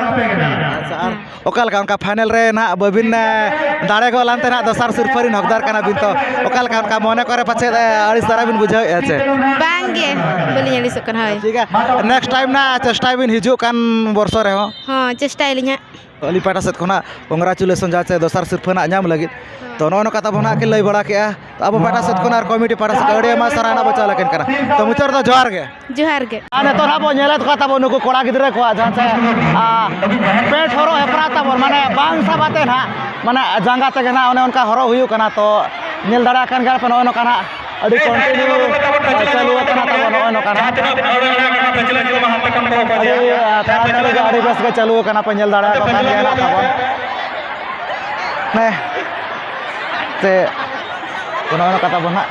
ᱟᱪᱪᱷᱟ, ᱟᱨ ᱦᱮᱸ᱾ ᱚᱠᱟ ᱞᱮᱠᱟ ᱚᱱᱠᱟ final ᱨᱮ ᱱᱟᱦᱟᱜ ᱵᱟᱹᱵᱤᱱ, ᱮ, ᱫᱟᱲᱮ ᱜᱚᱫ ᱞᱮᱱᱛᱮ ᱱᱟᱦᱟᱜ ᱫᱚᱥᱟᱨ ᱥᱤᱨᱯᱷᱟᱹ ᱨᱤᱱ ᱦᱚᱠᱫᱟᱨ ᱠᱟᱱᱟ ᱵᱤᱱ, ᱛᱚ ᱚᱠᱟ ᱞᱮᱠᱟ ᱚᱱᱠᱟ ᱢᱚᱱᱮ ᱠᱚᱨᱮ ᱯᱟᱪᱮᱫ, ᱮ, ᱟᱹᱲᱤᱥ ᱫᱷᱟᱨᱟ ᱵᱤᱱ ᱵᱩᱡᱷᱟᱹᱣᱮᱫᱼᱟ ᱪᱮ? ᱵᱟᱝ ᱜᱮ, ᱵᱟᱹᱞᱤᱧ ᱟᱹᱲᱤᱥᱚᱜ ᱠᱟᱱᱟ, ᱦᱳᱭ᱾ ᱴᱷᱤᱠ ᱜᱮᱭᱟ, next time ᱱᱟᱦᱟᱜ ᱪᱮᱥᱴᱟᱭ ᱵᱤᱱ ᱦᱤᱡᱩᱜ ᱠᱟᱱ ᱵᱚᱨᱥᱚ ᱨᱮᱦᱚᱸ᱾ ᱦᱚᱸ, ᱪᱮᱥᱴᱟᱭᱟᱞᱤᱧ ᱦᱟᱸᱜ᱾ ᱟᱹᱞᱤᱧ ᱯᱟᱦᱴᱟ ᱥᱮᱫ ᱠᱷᱚᱱᱟᱜ congratulation ᱡᱟᱦᱟᱸ ᱪᱮ ᱫᱚᱥᱟᱨ ᱥᱤᱨᱯᱷᱟᱹ ᱱᱟᱦᱟᱜ ᱧᱟᱢ ᱞᱟᱹᱜᱤᱫ᱾ ᱛᱚ ᱱᱚᱜᱼᱚ ᱱᱚᱝᱠᱟ ᱛᱟᱵᱚᱱ ᱱᱟᱦᱟᱜ ᱠᱤᱱ ᱞᱟᱹᱭ ᱵᱟᱲᱟ ᱠᱮᱜᱼᱟ᱾ ᱛᱚ ᱟᱵᱚ ᱯᱟᱦᱴᱟ ᱥᱮᱫ ᱠᱷᱚᱱ ᱟᱨ committee ᱯᱟᱦᱴᱟ ᱥᱮᱫ ᱠᱷᱚᱱ ᱟᱹᱰᱤ ᱟᱭᱢᱟ ᱥᱟᱨᱦᱟᱣ ᱱᱟᱦᱟᱜ ᱵᱚ ᱪᱟᱞ ᱟᱹᱠᱤᱱ ᱠᱟᱱᱟ᱾ ᱛᱚ ᱢᱩᱪᱟᱹᱫ ᱨᱮᱫᱚ ᱡᱚᱦᱟᱨ ᱜᱮ᱾ ᱡᱚᱦᱟᱨ ᱜᱮ᱾ ᱟᱨ ᱱᱤᱛᱚᱜ ᱱᱟᱦᱟᱜ ᱵᱚ ᱧᱮᱞᱮᱫ ᱠᱚᱣᱟ ᱛᱟᱵᱚᱱ ᱱᱩᱠᱩ ᱠᱚᱲᱟ ᱜᱤᱫᱽᱨᱟᱹ ᱠᱚᱣᱟᱜ ᱡᱟᱦᱟᱸ ᱪᱮ, ᱟ, pant ᱦᱚᱨᱚᱜ ᱦᱮᱯᱨᱟᱣ ᱛᱟᱵᱚᱱ, ᱢᱟᱱᱮ ᱵᱟᱝ ᱥᱟᱵ ᱟᱛᱮ ᱱᱟᱦᱟᱜ, ᱢᱟᱱᱮ ᱡᱟᱸᱜᱟ ᱛᱮᱜᱮ ᱱᱟᱦᱟᱜ ᱚᱱᱮ ᱚᱱᱠᱟ ᱦᱚᱨᱚᱜ ᱦᱩᱭᱩᱜ ᱠᱟᱱᱟ᱾ ᱛᱚ ᱧᱮᱞ ᱫᱟᱲᱮᱭᱟᱜ ᱠᱟᱱ ᱜᱮᱭᱟ ᱯᱮ ᱱᱚᱜᱼᱚ ᱱᱚᱝᱠᱟ ᱱᱟᱦᱟᱜ ᱟᱹᱰᱤ continue ᱪᱟᱹᱞᱩ ᱟᱠᱟᱱᱟ ᱛᱟᱵᱚᱱ ᱱᱚᱜᱼᱚᱭ ᱱᱚᱝᱠᱟ ᱱᱟᱦᱟᱜ᱾ ᱟᱹᱰᱤ, ᱟ, ᱛᱟᱲᱟᱛᱟᱲᱤ ᱜᱮ ᱟᱹᱰᱤ ᱵᱮᱥ ᱜᱮ ᱪᱟᱹᱞᱩ ᱟᱠᱟᱱᱟ ᱯᱮ ᱧᱮᱞ ᱫᱟᱲᱮᱭᱟᱜ ᱠᱟᱱ ᱜᱮᱭᱟ ᱱᱟᱦᱟᱜ ᱛᱟᱵᱚᱱ᱾ ᱦᱮᱸ᱾ ᱥᱮ ᱱᱚᱜᱼᱚᱭ ᱱᱚᱝᱠᱟ ᱛᱟᱵᱚᱱ ᱱᱟᱦᱟᱜ᱾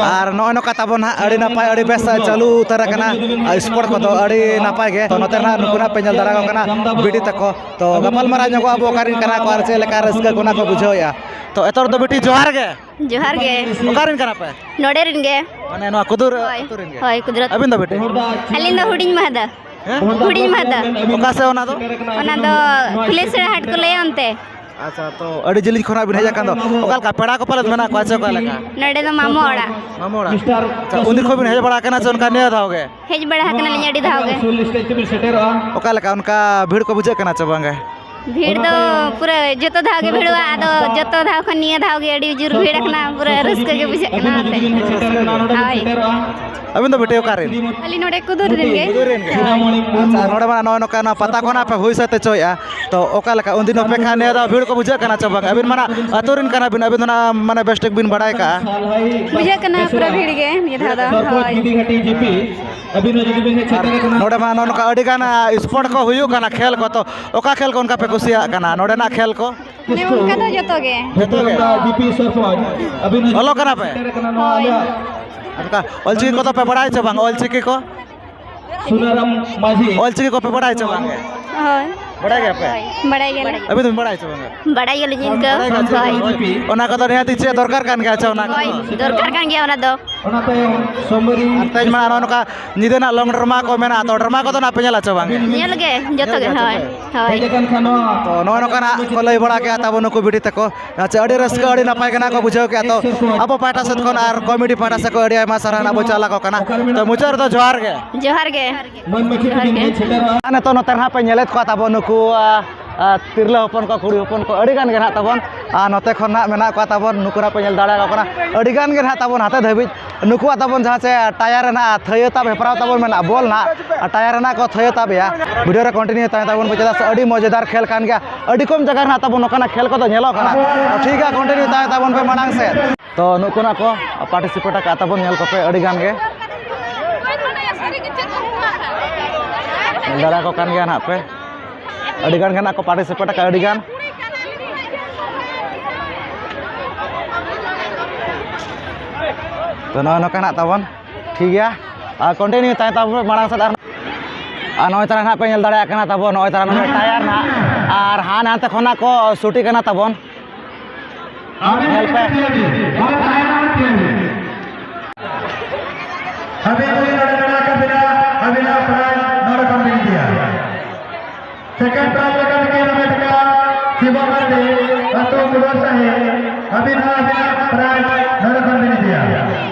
ᱟᱨ ᱱᱚᱜᱼᱚᱭ ᱱᱚᱝᱠᱟ ᱛᱟᱵᱚᱱ ᱦᱟᱸᱜ ᱟᱹᱰᱤ ᱱᱟᱯᱟᱭ, ᱟᱹᱰᱤ ᱵᱮᱥ ᱪᱟᱹᱞᱩ ᱩᱛᱟᱹᱨ ᱟᱠᱟᱱᱟ ᱥᱯᱳᱨᱴ ᱠᱚᱫᱚ ᱟᱹᱰᱤ ᱱᱟᱯᱟᱭ ᱜᱮ᱾ ᱛᱚ, ᱱᱚᱛᱮ ᱨᱮ ᱦᱟᱸᱜ ᱱᱩᱠᱩ ᱱᱟᱜ ᱯᱮ ᱧᱮᱞ ᱫᱟᱲᱮᱭᱟᱠᱚ ᱠᱟᱱᱟ, ᱵᱤᱴᱤ ᱛᱟᱠᱚ᱾ ᱛᱚ, ᱜᱟᱯᱟᱞ ᱢᱟᱨᱟᱣ ᱧᱚᱜᱚᱜ ᱟᱵᱚ, ᱚᱠᱟ ᱨᱮᱱ ᱠᱟᱱᱟ ᱠᱚ ᱟᱨ ᱪᱮᱫ ᱞᱮᱠᱟ ᱨᱟᱹᱥᱠᱟᱹ ᱠᱚ ᱚᱱᱟ ᱠᱚ ᱵᱩᱡᱷᱟᱹᱣᱮᱫᱼᱟ᱾ ᱛᱚ, ᱮᱛᱚᱦᱚᱵ ᱫᱚ ᱵᱤᱴᱤ ᱡᱚᱦᱟᱨ ᱜᱮ᱾ ᱡᱚᱦᱟᱨ ᱜᱮ᱾ ᱚᱠᱟ ᱨᱮᱱ ᱠᱟᱱᱟ ᱯᱮ? ᱱᱚᱰᱮ ᱨᱮᱱ ᱜᱮ᱾ ᱢᱟᱱᱮ ᱱᱚᱣᱟ ᱠᱩᱫᱩᱨ ᱦᱳᱭ᱾ ᱟᱹᱛᱩ ᱨᱮᱱ ᱜᱮ? ᱦᱳᱭ, ᱠᱩᱫᱩᱨ ᱟᱹᱛᱩ᱾ ᱟᱹᱵᱤᱱ ᱫᱚ ᱵᱤᱴᱤ? ᱟᱹᱞᱤᱧ ᱫᱚ ᱦᱩᱰᱤᱧ ᱢᱟᱦᱫᱟ᱾ ᱦᱮᱸ? ᱦᱩᱰᱤᱧ ᱢᱟᱦᱫᱟ᱾ ᱚᱠᱟ ᱥᱮᱫ ᱚᱱᱟ ᱫᱚ? ᱚᱱᱟ ᱫᱚ ᱠᱩᱞᱤᱥᱲᱟ ᱦᱟᱴ ᱠᱚ ᱞᱟᱹᱭᱟ ᱚᱱᱛᱮ᱾ ᱟᱪᱪᱷᱟ, ᱛᱚ ᱟᱹᱰᱤ ᱡᱤᱞᱤᱧ ᱠᱷᱚᱱᱟᱜ ᱵᱤᱱ ᱦᱮᱡ ᱟᱠᱟᱱ ᱫᱚ, ᱚᱠᱟ ᱞᱮᱠᱟ ᱯᱮᱲᱟ ᱠᱚ ᱯᱟᱞᱮᱫ ᱢᱮᱱᱟᱜ ᱠᱚᱣᱟ ᱥᱮ ᱚᱠᱟ ᱞᱮᱠᱟ? ᱱᱚᱰᱮ ᱫᱚ ᱢᱟᱢᱚ ᱚᱲᱟᱜ᱾ ᱢᱟᱢᱚ ᱚᱲᱟᱜ? ᱟᱪᱪᱷᱟ, ᱩᱱ ᱫᱤᱱ ᱠᱷᱚᱱ ᱵᱤᱱ ᱦᱮᱡ ᱵᱟᱲᱟ ᱟᱠᱟᱱᱟ ᱥᱮ ᱚᱱᱠᱟ ᱱᱤᱭᱟᱹ ᱫᱷᱟᱣ ᱜᱮ? ᱦᱮᱡ ᱵᱟᱲᱟ ᱟᱠᱟᱱᱟᱞᱤᱧ ᱟᱹᱰᱤ ᱫᱷᱟᱣ ᱜᱮ᱾ ᱚᱠᱟ ᱞᱮᱠᱟ ᱚᱱᱠᱟ ᱵᱷᱤᱲ ᱠᱚ ᱵᱩᱡᱷᱟᱹᱜ ᱠᱟᱱᱟ ᱪᱮ ᱵᱟᱝ ᱜᱮ? ᱵᱷᱤᱲ ᱫᱚ ᱯᱩᱨᱟᱹ ᱡᱚᱛᱚ ᱫᱷᱟᱣ ᱜᱮ ᱵᱷᱤᱲᱚᱜᱼᱟ, ᱟᱫᱚ ᱡᱚᱛᱚ ᱫᱷᱟᱣ ᱠᱷᱚᱱ ᱱᱤᱭᱟᱹ ᱫᱷᱟᱣ ᱜᱮ ᱟᱹᱰᱤ ᱡᱳᱨ ᱵᱷᱤᱲ ᱟᱠᱟᱱᱟ, ᱯᱩᱨᱟᱹ ᱨᱟᱹᱥᱠᱟᱹ ᱜᱮ ᱵᱩᱡᱷᱟᱹᱜ ᱠᱟᱱᱟ ᱚᱱᱟᱛᱮ᱾ ᱦᱳᱭ᱾ ᱟᱹᱵᱤᱱ ᱫᱚ ᱵᱤᱴᱤ ᱚᱠᱟ ᱨᱮᱱ? ᱟᱹᱞᱤᱧ ᱱᱚᱰᱮ ᱠᱩᱫᱩᱨ ᱨᱮᱱ ᱜᱮ᱾ ᱠᱩᱫᱩᱨ ᱨᱮᱱ ᱜᱮ? ᱦᱳᱭ᱾ ᱟᱪᱪᱷᱟ, ᱱᱚᱰᱮ ᱢᱟ ᱱᱚᱜᱼᱚᱭ ᱱᱚᱝᱠᱟ ᱱᱚᱣᱟ ᱯᱟᱛᱟ ᱠᱷᱚᱱᱟᱜ ᱯᱮ ᱦᱩᱭ ᱥᱟᱹᱛ ᱦᱚᱪᱚᱭᱮᱫᱼᱟ, ᱛᱚ ᱚᱠᱟ ᱞᱮᱠᱟ ᱩᱱᱫᱤᱱ ᱚᱯᱮᱠᱷᱟ ᱱᱤᱭᱟᱹ ᱫᱷᱟᱣ ᱵᱷᱤᱲ ᱠᱚ ᱵᱩᱡᱷᱟᱹᱜ ᱠᱟᱱᱟ ᱪᱮ ᱵᱟᱝ? ᱟᱹᱵᱤᱱ ᱢᱟ ᱱᱟᱜ ᱟᱹᱛᱩ ᱨᱮᱱ ᱠᱟᱱᱟ ᱵᱤᱱ, ᱟᱹᱵᱤᱱ ᱫᱚ ᱱᱟᱜ ᱢᱟᱱᱮ ᱵᱮᱥ ᱴᱷᱤᱠ ᱵᱤᱱ ᱵᱟᱲᱟᱭ ᱠᱟᱜᱼᱟ᱾ ᱵᱩᱡᱷᱟᱹᱜ ᱠᱟᱱᱟ ᱯᱩᱨᱟᱹ ᱵᱷᱤᱲ ᱜᱮ ᱱᱤᱭᱟᱹ ᱫᱷᱟᱣ ᱫᱚ᱾ ᱦᱳᱭ᱾ ᱟᱨ ᱱᱚᱰᱮ ᱢᱟ ᱱᱚᱜᱼᱚ ᱱᱚᱝᱠᱟ ᱟᱹᱰᱤ ᱜᱟᱱ, ᱟ, sport ᱠᱚ ᱦᱩᱭᱩᱜ ᱠᱟᱱᱟ, ᱠᱷᱮᱞ ᱠᱚ, ᱛᱚ ᱚᱠᱟ ᱠᱷᱮᱞ ᱠᱚ ᱚᱱᱠᱟ ᱯᱮ ᱠᱩᱥᱤᱭᱟᱜ ᱠᱟᱱᱟ ᱱᱚᱰᱮᱱᱟᱜ ᱠᱷᱮᱞ ᱠᱚ? ᱢᱟᱱᱮ ᱚᱱᱠᱟ ᱫᱚ ᱡᱚᱛᱚ ᱜᱮ᱾ ᱡᱚᱛᱚ ᱜᱮ? ᱚᱞᱚᱜ ᱠᱟᱱᱟ ᱯᱮ? ᱦᱳᱭ᱾ ᱚᱱᱠᱟ ᱚᱞᱪᱤᱠᱤ ᱠᱚᱫᱚ ᱯᱮ ᱵᱟᱲᱟᱭ ᱪᱮ ᱵᱟᱝ? ᱚᱞᱪᱤᱠᱤ ᱠᱚ? ᱥᱩᱱᱟᱨᱟᱢ ᱢᱟᱹᱡᱷᱤ᱾ ᱚᱞᱪᱤᱠᱤ ᱠᱚᱯᱮ ᱵᱟᱲᱟᱭ ᱪᱮ ᱵᱟᱝ ᱜᱮ? ᱦᱳᱭ᱾ ᱵᱟᱲᱟᱭ ᱜᱮᱭᱟ ᱯᱮ? ᱦᱳᱭ, ᱵᱟᱲᱟᱭ ᱜᱮᱭᱟᱞᱮ᱾ ᱟᱹᱵᱤᱱ ᱫᱚᱵᱤᱱ ᱵᱟᱲᱟᱭ ᱪᱮ ᱵᱟᱝ ᱜᱮ? ᱵᱟᱲᱟᱭ ᱜᱮᱭᱟᱞᱤᱧ ᱤᱱᱠᱟᱹ᱾ ᱵᱟᱲᱟᱭ ᱜᱮᱭᱟ ᱪᱮ? ᱦᱳᱭ᱾ ᱦᱳᱭ᱾ ᱚᱱᱟ ᱠᱚᱫᱚ ᱱᱤᱦᱟᱹᱛᱤ ᱪᱮᱫ ᱫᱚᱨᱠᱟᱨ ᱠᱟᱱ ᱜᱮᱭᱟ? ᱟᱪᱪᱷᱟ, ᱚᱱᱟ ᱠᱚ᱾ ᱦᱳᱭ, ᱫᱚᱨᱠᱟᱨ ᱠᱟᱱ ᱜᱮᱭᱟ ᱚᱱᱟ ᱫᱚ᱾ ᱚᱱᱟ ᱛᱟᱭᱚᱢ ᱥᱳᱢᱵᱟᱨᱤ᱾ ᱟᱨ ᱛᱮᱦᱮᱧ ᱢᱟ ᱱᱚᱜᱼᱚ ᱱᱚᱝᱠᱟ ᱧᱤᱫᱟᱹ ᱱᱟᱜ long drama ᱠᱚ ᱢᱮᱱᱟᱜᱼᱟ, ᱛᱚ drama ᱠᱚᱫᱚ ᱱᱟᱜ ᱯᱮ ᱧᱮᱞᱟ ᱪᱮ ᱵᱟᱝ ᱜᱮ? ᱧᱮᱞ ᱜᱮ, ᱡᱚᱛᱚ ᱜᱮ, ᱧᱮᱞ ᱜᱮᱭᱟ ᱦᱳᱭ, ᱪᱮ? ᱦᱳᱭ᱾ ᱦᱮᱡ ᱟᱠᱟᱱ ᱠᱷᱟᱱ ᱱᱚᱣᱟ ᱛᱚ ᱱᱚᱜᱼᱚ ᱱᱚᱝᱠᱟ ᱱᱟᱜ ᱠᱚ ᱞᱟᱹᱭ ᱵᱟᱲᱟ ᱠᱮᱜᱼᱟ ᱛᱟᱵᱚ ᱱᱩᱠᱩ ᱵᱤᱴᱤ ᱛᱟᱠᱚ᱾ ᱟᱪᱪᱷᱟ, ᱟᱹᱰᱤ ᱨᱟᱹᱥᱠᱟᱹ, ᱟᱹᱰᱤ ᱱᱟᱯᱟᱭ ᱜᱮ ᱱᱟᱜ ᱠᱚ ᱵᱩᱡᱷᱟᱹᱣ ᱠᱮᱜᱼᱟ᱾ ᱛᱚ ᱟᱵᱚ ᱯᱟᱦᱴᱟ ᱥᱮᱫ ᱠᱷᱚᱱ ᱟᱨ committee ᱯᱟᱦᱴᱟ ᱥᱮᱫ ᱠᱷᱚᱱ ᱟᱹᱰᱤ ᱟᱭᱢᱟ ᱥᱟᱨᱦᱟᱣ ᱱᱟᱜ ᱵᱚ ᱪᱟᱞ ᱟᱠᱚ ᱠᱟᱱᱟ᱾ ᱛᱚ ᱢᱩᱪᱟᱹᱫ ᱨᱮᱫᱚ ᱡᱚᱦᱟᱨ ᱜᱮ᱾ ᱡᱚᱦᱟᱨ ᱜᱮ᱾ ᱢᱟᱹᱱ ᱢᱟᱹᱪᱷᱤ ᱡᱚᱦᱟᱨ ᱛᱟᱹᱠᱤᱱ ᱜᱮ᱾ ᱦᱮᱡ ᱥᱮᱴᱮᱨᱚᱜᱼᱟ᱾ ᱟᱨ ᱱᱤᱛᱚᱜ ᱱᱚᱛᱮ ᱨᱮ ᱦᱟᱸᱜ ᱯᱮ ᱧᱮᱞᱮᱫ ᱠᱚᱣᱟ ᱛᱟᱵᱚ ᱱᱩᱠᱩ, ᱟ, ᱟ, ᱛᱤᱨᱞᱟᱹ ᱦᱚᱯᱚᱱ ᱠᱚ, ᱠᱩᱲᱤ ᱦᱚᱯᱚᱱ ᱠᱚ ᱟᱹᱰᱤ ᱜᱟᱱ ᱜᱮ ᱱᱟᱜ ᱛᱟᱵᱚᱱ᱾ ᱟᱨ ᱱᱚᱛᱮ ᱠᱷᱚᱱ ᱱᱟᱜ ᱢᱮᱱᱟᱜ ᱠᱚᱣᱟ ᱛᱟᱵᱚᱱ, ᱱᱩᱠᱩ ᱱᱟᱜ ᱯᱮ ᱧᱮᱞ ᱫᱟᱲᱮᱭᱟᱠᱚ ᱠᱟᱱᱟ, ᱟᱹᱰᱤ ᱜᱟᱱ ᱜᱮ ᱱᱟᱜ ᱛᱟᱵᱚᱱ ᱦᱟᱛᱮ ᱫᱷᱟᱹᱵᱤᱡ ᱱᱩᱠᱩᱣᱟᱜ ᱛᱟᱵᱚᱱ ᱡᱟᱦᱟᱸ ᱪᱮ tyre ᱨᱮᱱᱟᱜ ᱛᱷᱟᱹᱭᱟᱹ ᱛᱟᱵ ᱦᱮᱯᱨᱟᱣ ᱛᱟᱵᱚᱱ ᱢᱮᱱᱟᱜᱼᱟ, ᱵᱚᱞ ᱱᱟᱜ ᱟᱨ tyre ᱨᱮᱱᱟᱜ ᱠᱚ ᱛᱷᱟᱹᱭᱟᱹ ᱛᱟᱵ ᱮᱭᱟ᱾ Video ᱨᱮ continue ᱛᱟᱦᱮᱸ ᱛᱟᱵᱚᱱ ᱯᱮ, ᱪᱮᱫᱟᱜ ᱥᱮ ᱟᱹᱰᱤ ᱢᱚᱡᱮᱫᱟᱨ ᱠᱷᱮᱞ ᱠᱟᱱ ᱜᱮᱭᱟ᱾ ᱟᱹᱰᱤ ᱠᱚᱢ ᱡᱟᱭᱜᱟ ᱨᱮ ᱱᱟᱜ ᱛᱟᱵᱚᱱ ᱱᱚᱝᱠᱟᱱᱟᱜ ᱠᱷᱮᱞ ᱠᱚᱫᱚ ᱧᱮᱞᱚᱜ ᱠᱟᱱᱟ᱾ ᱴᱷᱤᱠ ᱜᱮᱭᱟ, continue ᱛᱟᱦᱮᱸ ᱛᱟᱵᱚᱱ ᱯᱮ ᱢᱟᱲᱟᱝ ᱥᱮᱫ᱾ ᱛᱚ ᱱᱩᱠᱩ ᱱᱟᱜ ᱠᱚ participate ᱟᱠᱟᱫ ᱛᱟᱵᱚᱱ, ᱧᱮᱞ ᱠᱚᱯᱮ ᱟᱹᱰᱤ ᱜᱟᱱ ᱜᱮ᱾ ᱧᱮᱞ ᱫᱟᱲᱮᱭᱟᱠᱚ ᱠᱟᱱ ᱜᱮᱭᱟ ᱱᱟᱜ ᱯᱮ, ᱟᱹᱰᱤ ᱜᱟᱱ ᱜᱮ ᱱᱟᱜ ᱠᱚ participate ᱟᱠᱟᱫ, ᱟᱹᱰᱤ ᱜᱟᱱ᱾ ᱛᱚ, ᱱᱚᱜᱼᱚᱭ ᱱᱚᱝᱠᱟ ᱱᱟᱜ ᱛᱟᱵᱚᱱ, ᱴᱷᱤᱠ ᱜᱮᱭᱟ᱾ ᱟᱨ continue ᱛᱟᱦᱮᱸ ᱛᱟᱵᱚᱱ ᱢᱟᱲᱟᱝ ᱥᱮᱫ᱾ ᱟᱨ, ᱟᱨ ᱱᱚᱜᱼᱚᱭ ᱛᱟᱨᱟ ᱱᱟᱜ ᱯᱮ ᱧᱮᱞ ᱫᱟᱲᱮᱭᱟᱜ ᱠᱟᱱᱟ ᱛᱟᱵᱚᱱ, ᱱᱚᱜᱼᱚᱭ ᱛᱟᱨᱟ ᱱᱚᱰᱮ ᱴᱟᱭᱟᱨ ᱱᱟᱜ, ᱟᱨ ᱦᱟᱱ ᱦᱟᱱᱛᱮ ᱠᱷᱚᱱᱟᱜ ᱠᱚ ᱥᱩᱴᱤ ᱠᱟᱱᱟ ᱛᱟᱵᱚᱱ᱾ ᱧᱮᱞ ᱯᱮ᱾ ᱟᱹᱵᱤᱱ ᱱᱚᱰᱮ ᱢᱮᱱᱟᱜ ᱟᱠᱟᱫ ᱵᱤᱱᱟ, ᱟᱹᱵᱤᱱᱟᱜ prize ᱱᱚᱰᱮ ᱠᱷᱚᱱ ᱵᱤᱱ ᱤᱫᱤᱭᱟ᱾ Second prize ᱞᱮᱠᱟ ᱛᱮᱠᱤᱱ ᱦᱟᱢᱮᱴ ᱟᱠᱟᱫ ᱥᱤᱵᱚ ᱢᱟᱨᱰᱤ, ᱟᱹᱛᱩ ᱠᱩᱰᱟᱹᱨ ᱥᱟᱹᱦᱤ, ᱟᱹᱵᱤᱱ ᱦᱚᱸ ᱟᱹᱵᱤᱱᱟᱜ prize ᱱᱚᱰᱮ ᱠᱷᱚᱱ ᱵᱤᱱ ᱤᱫᱤᱭᱟ᱾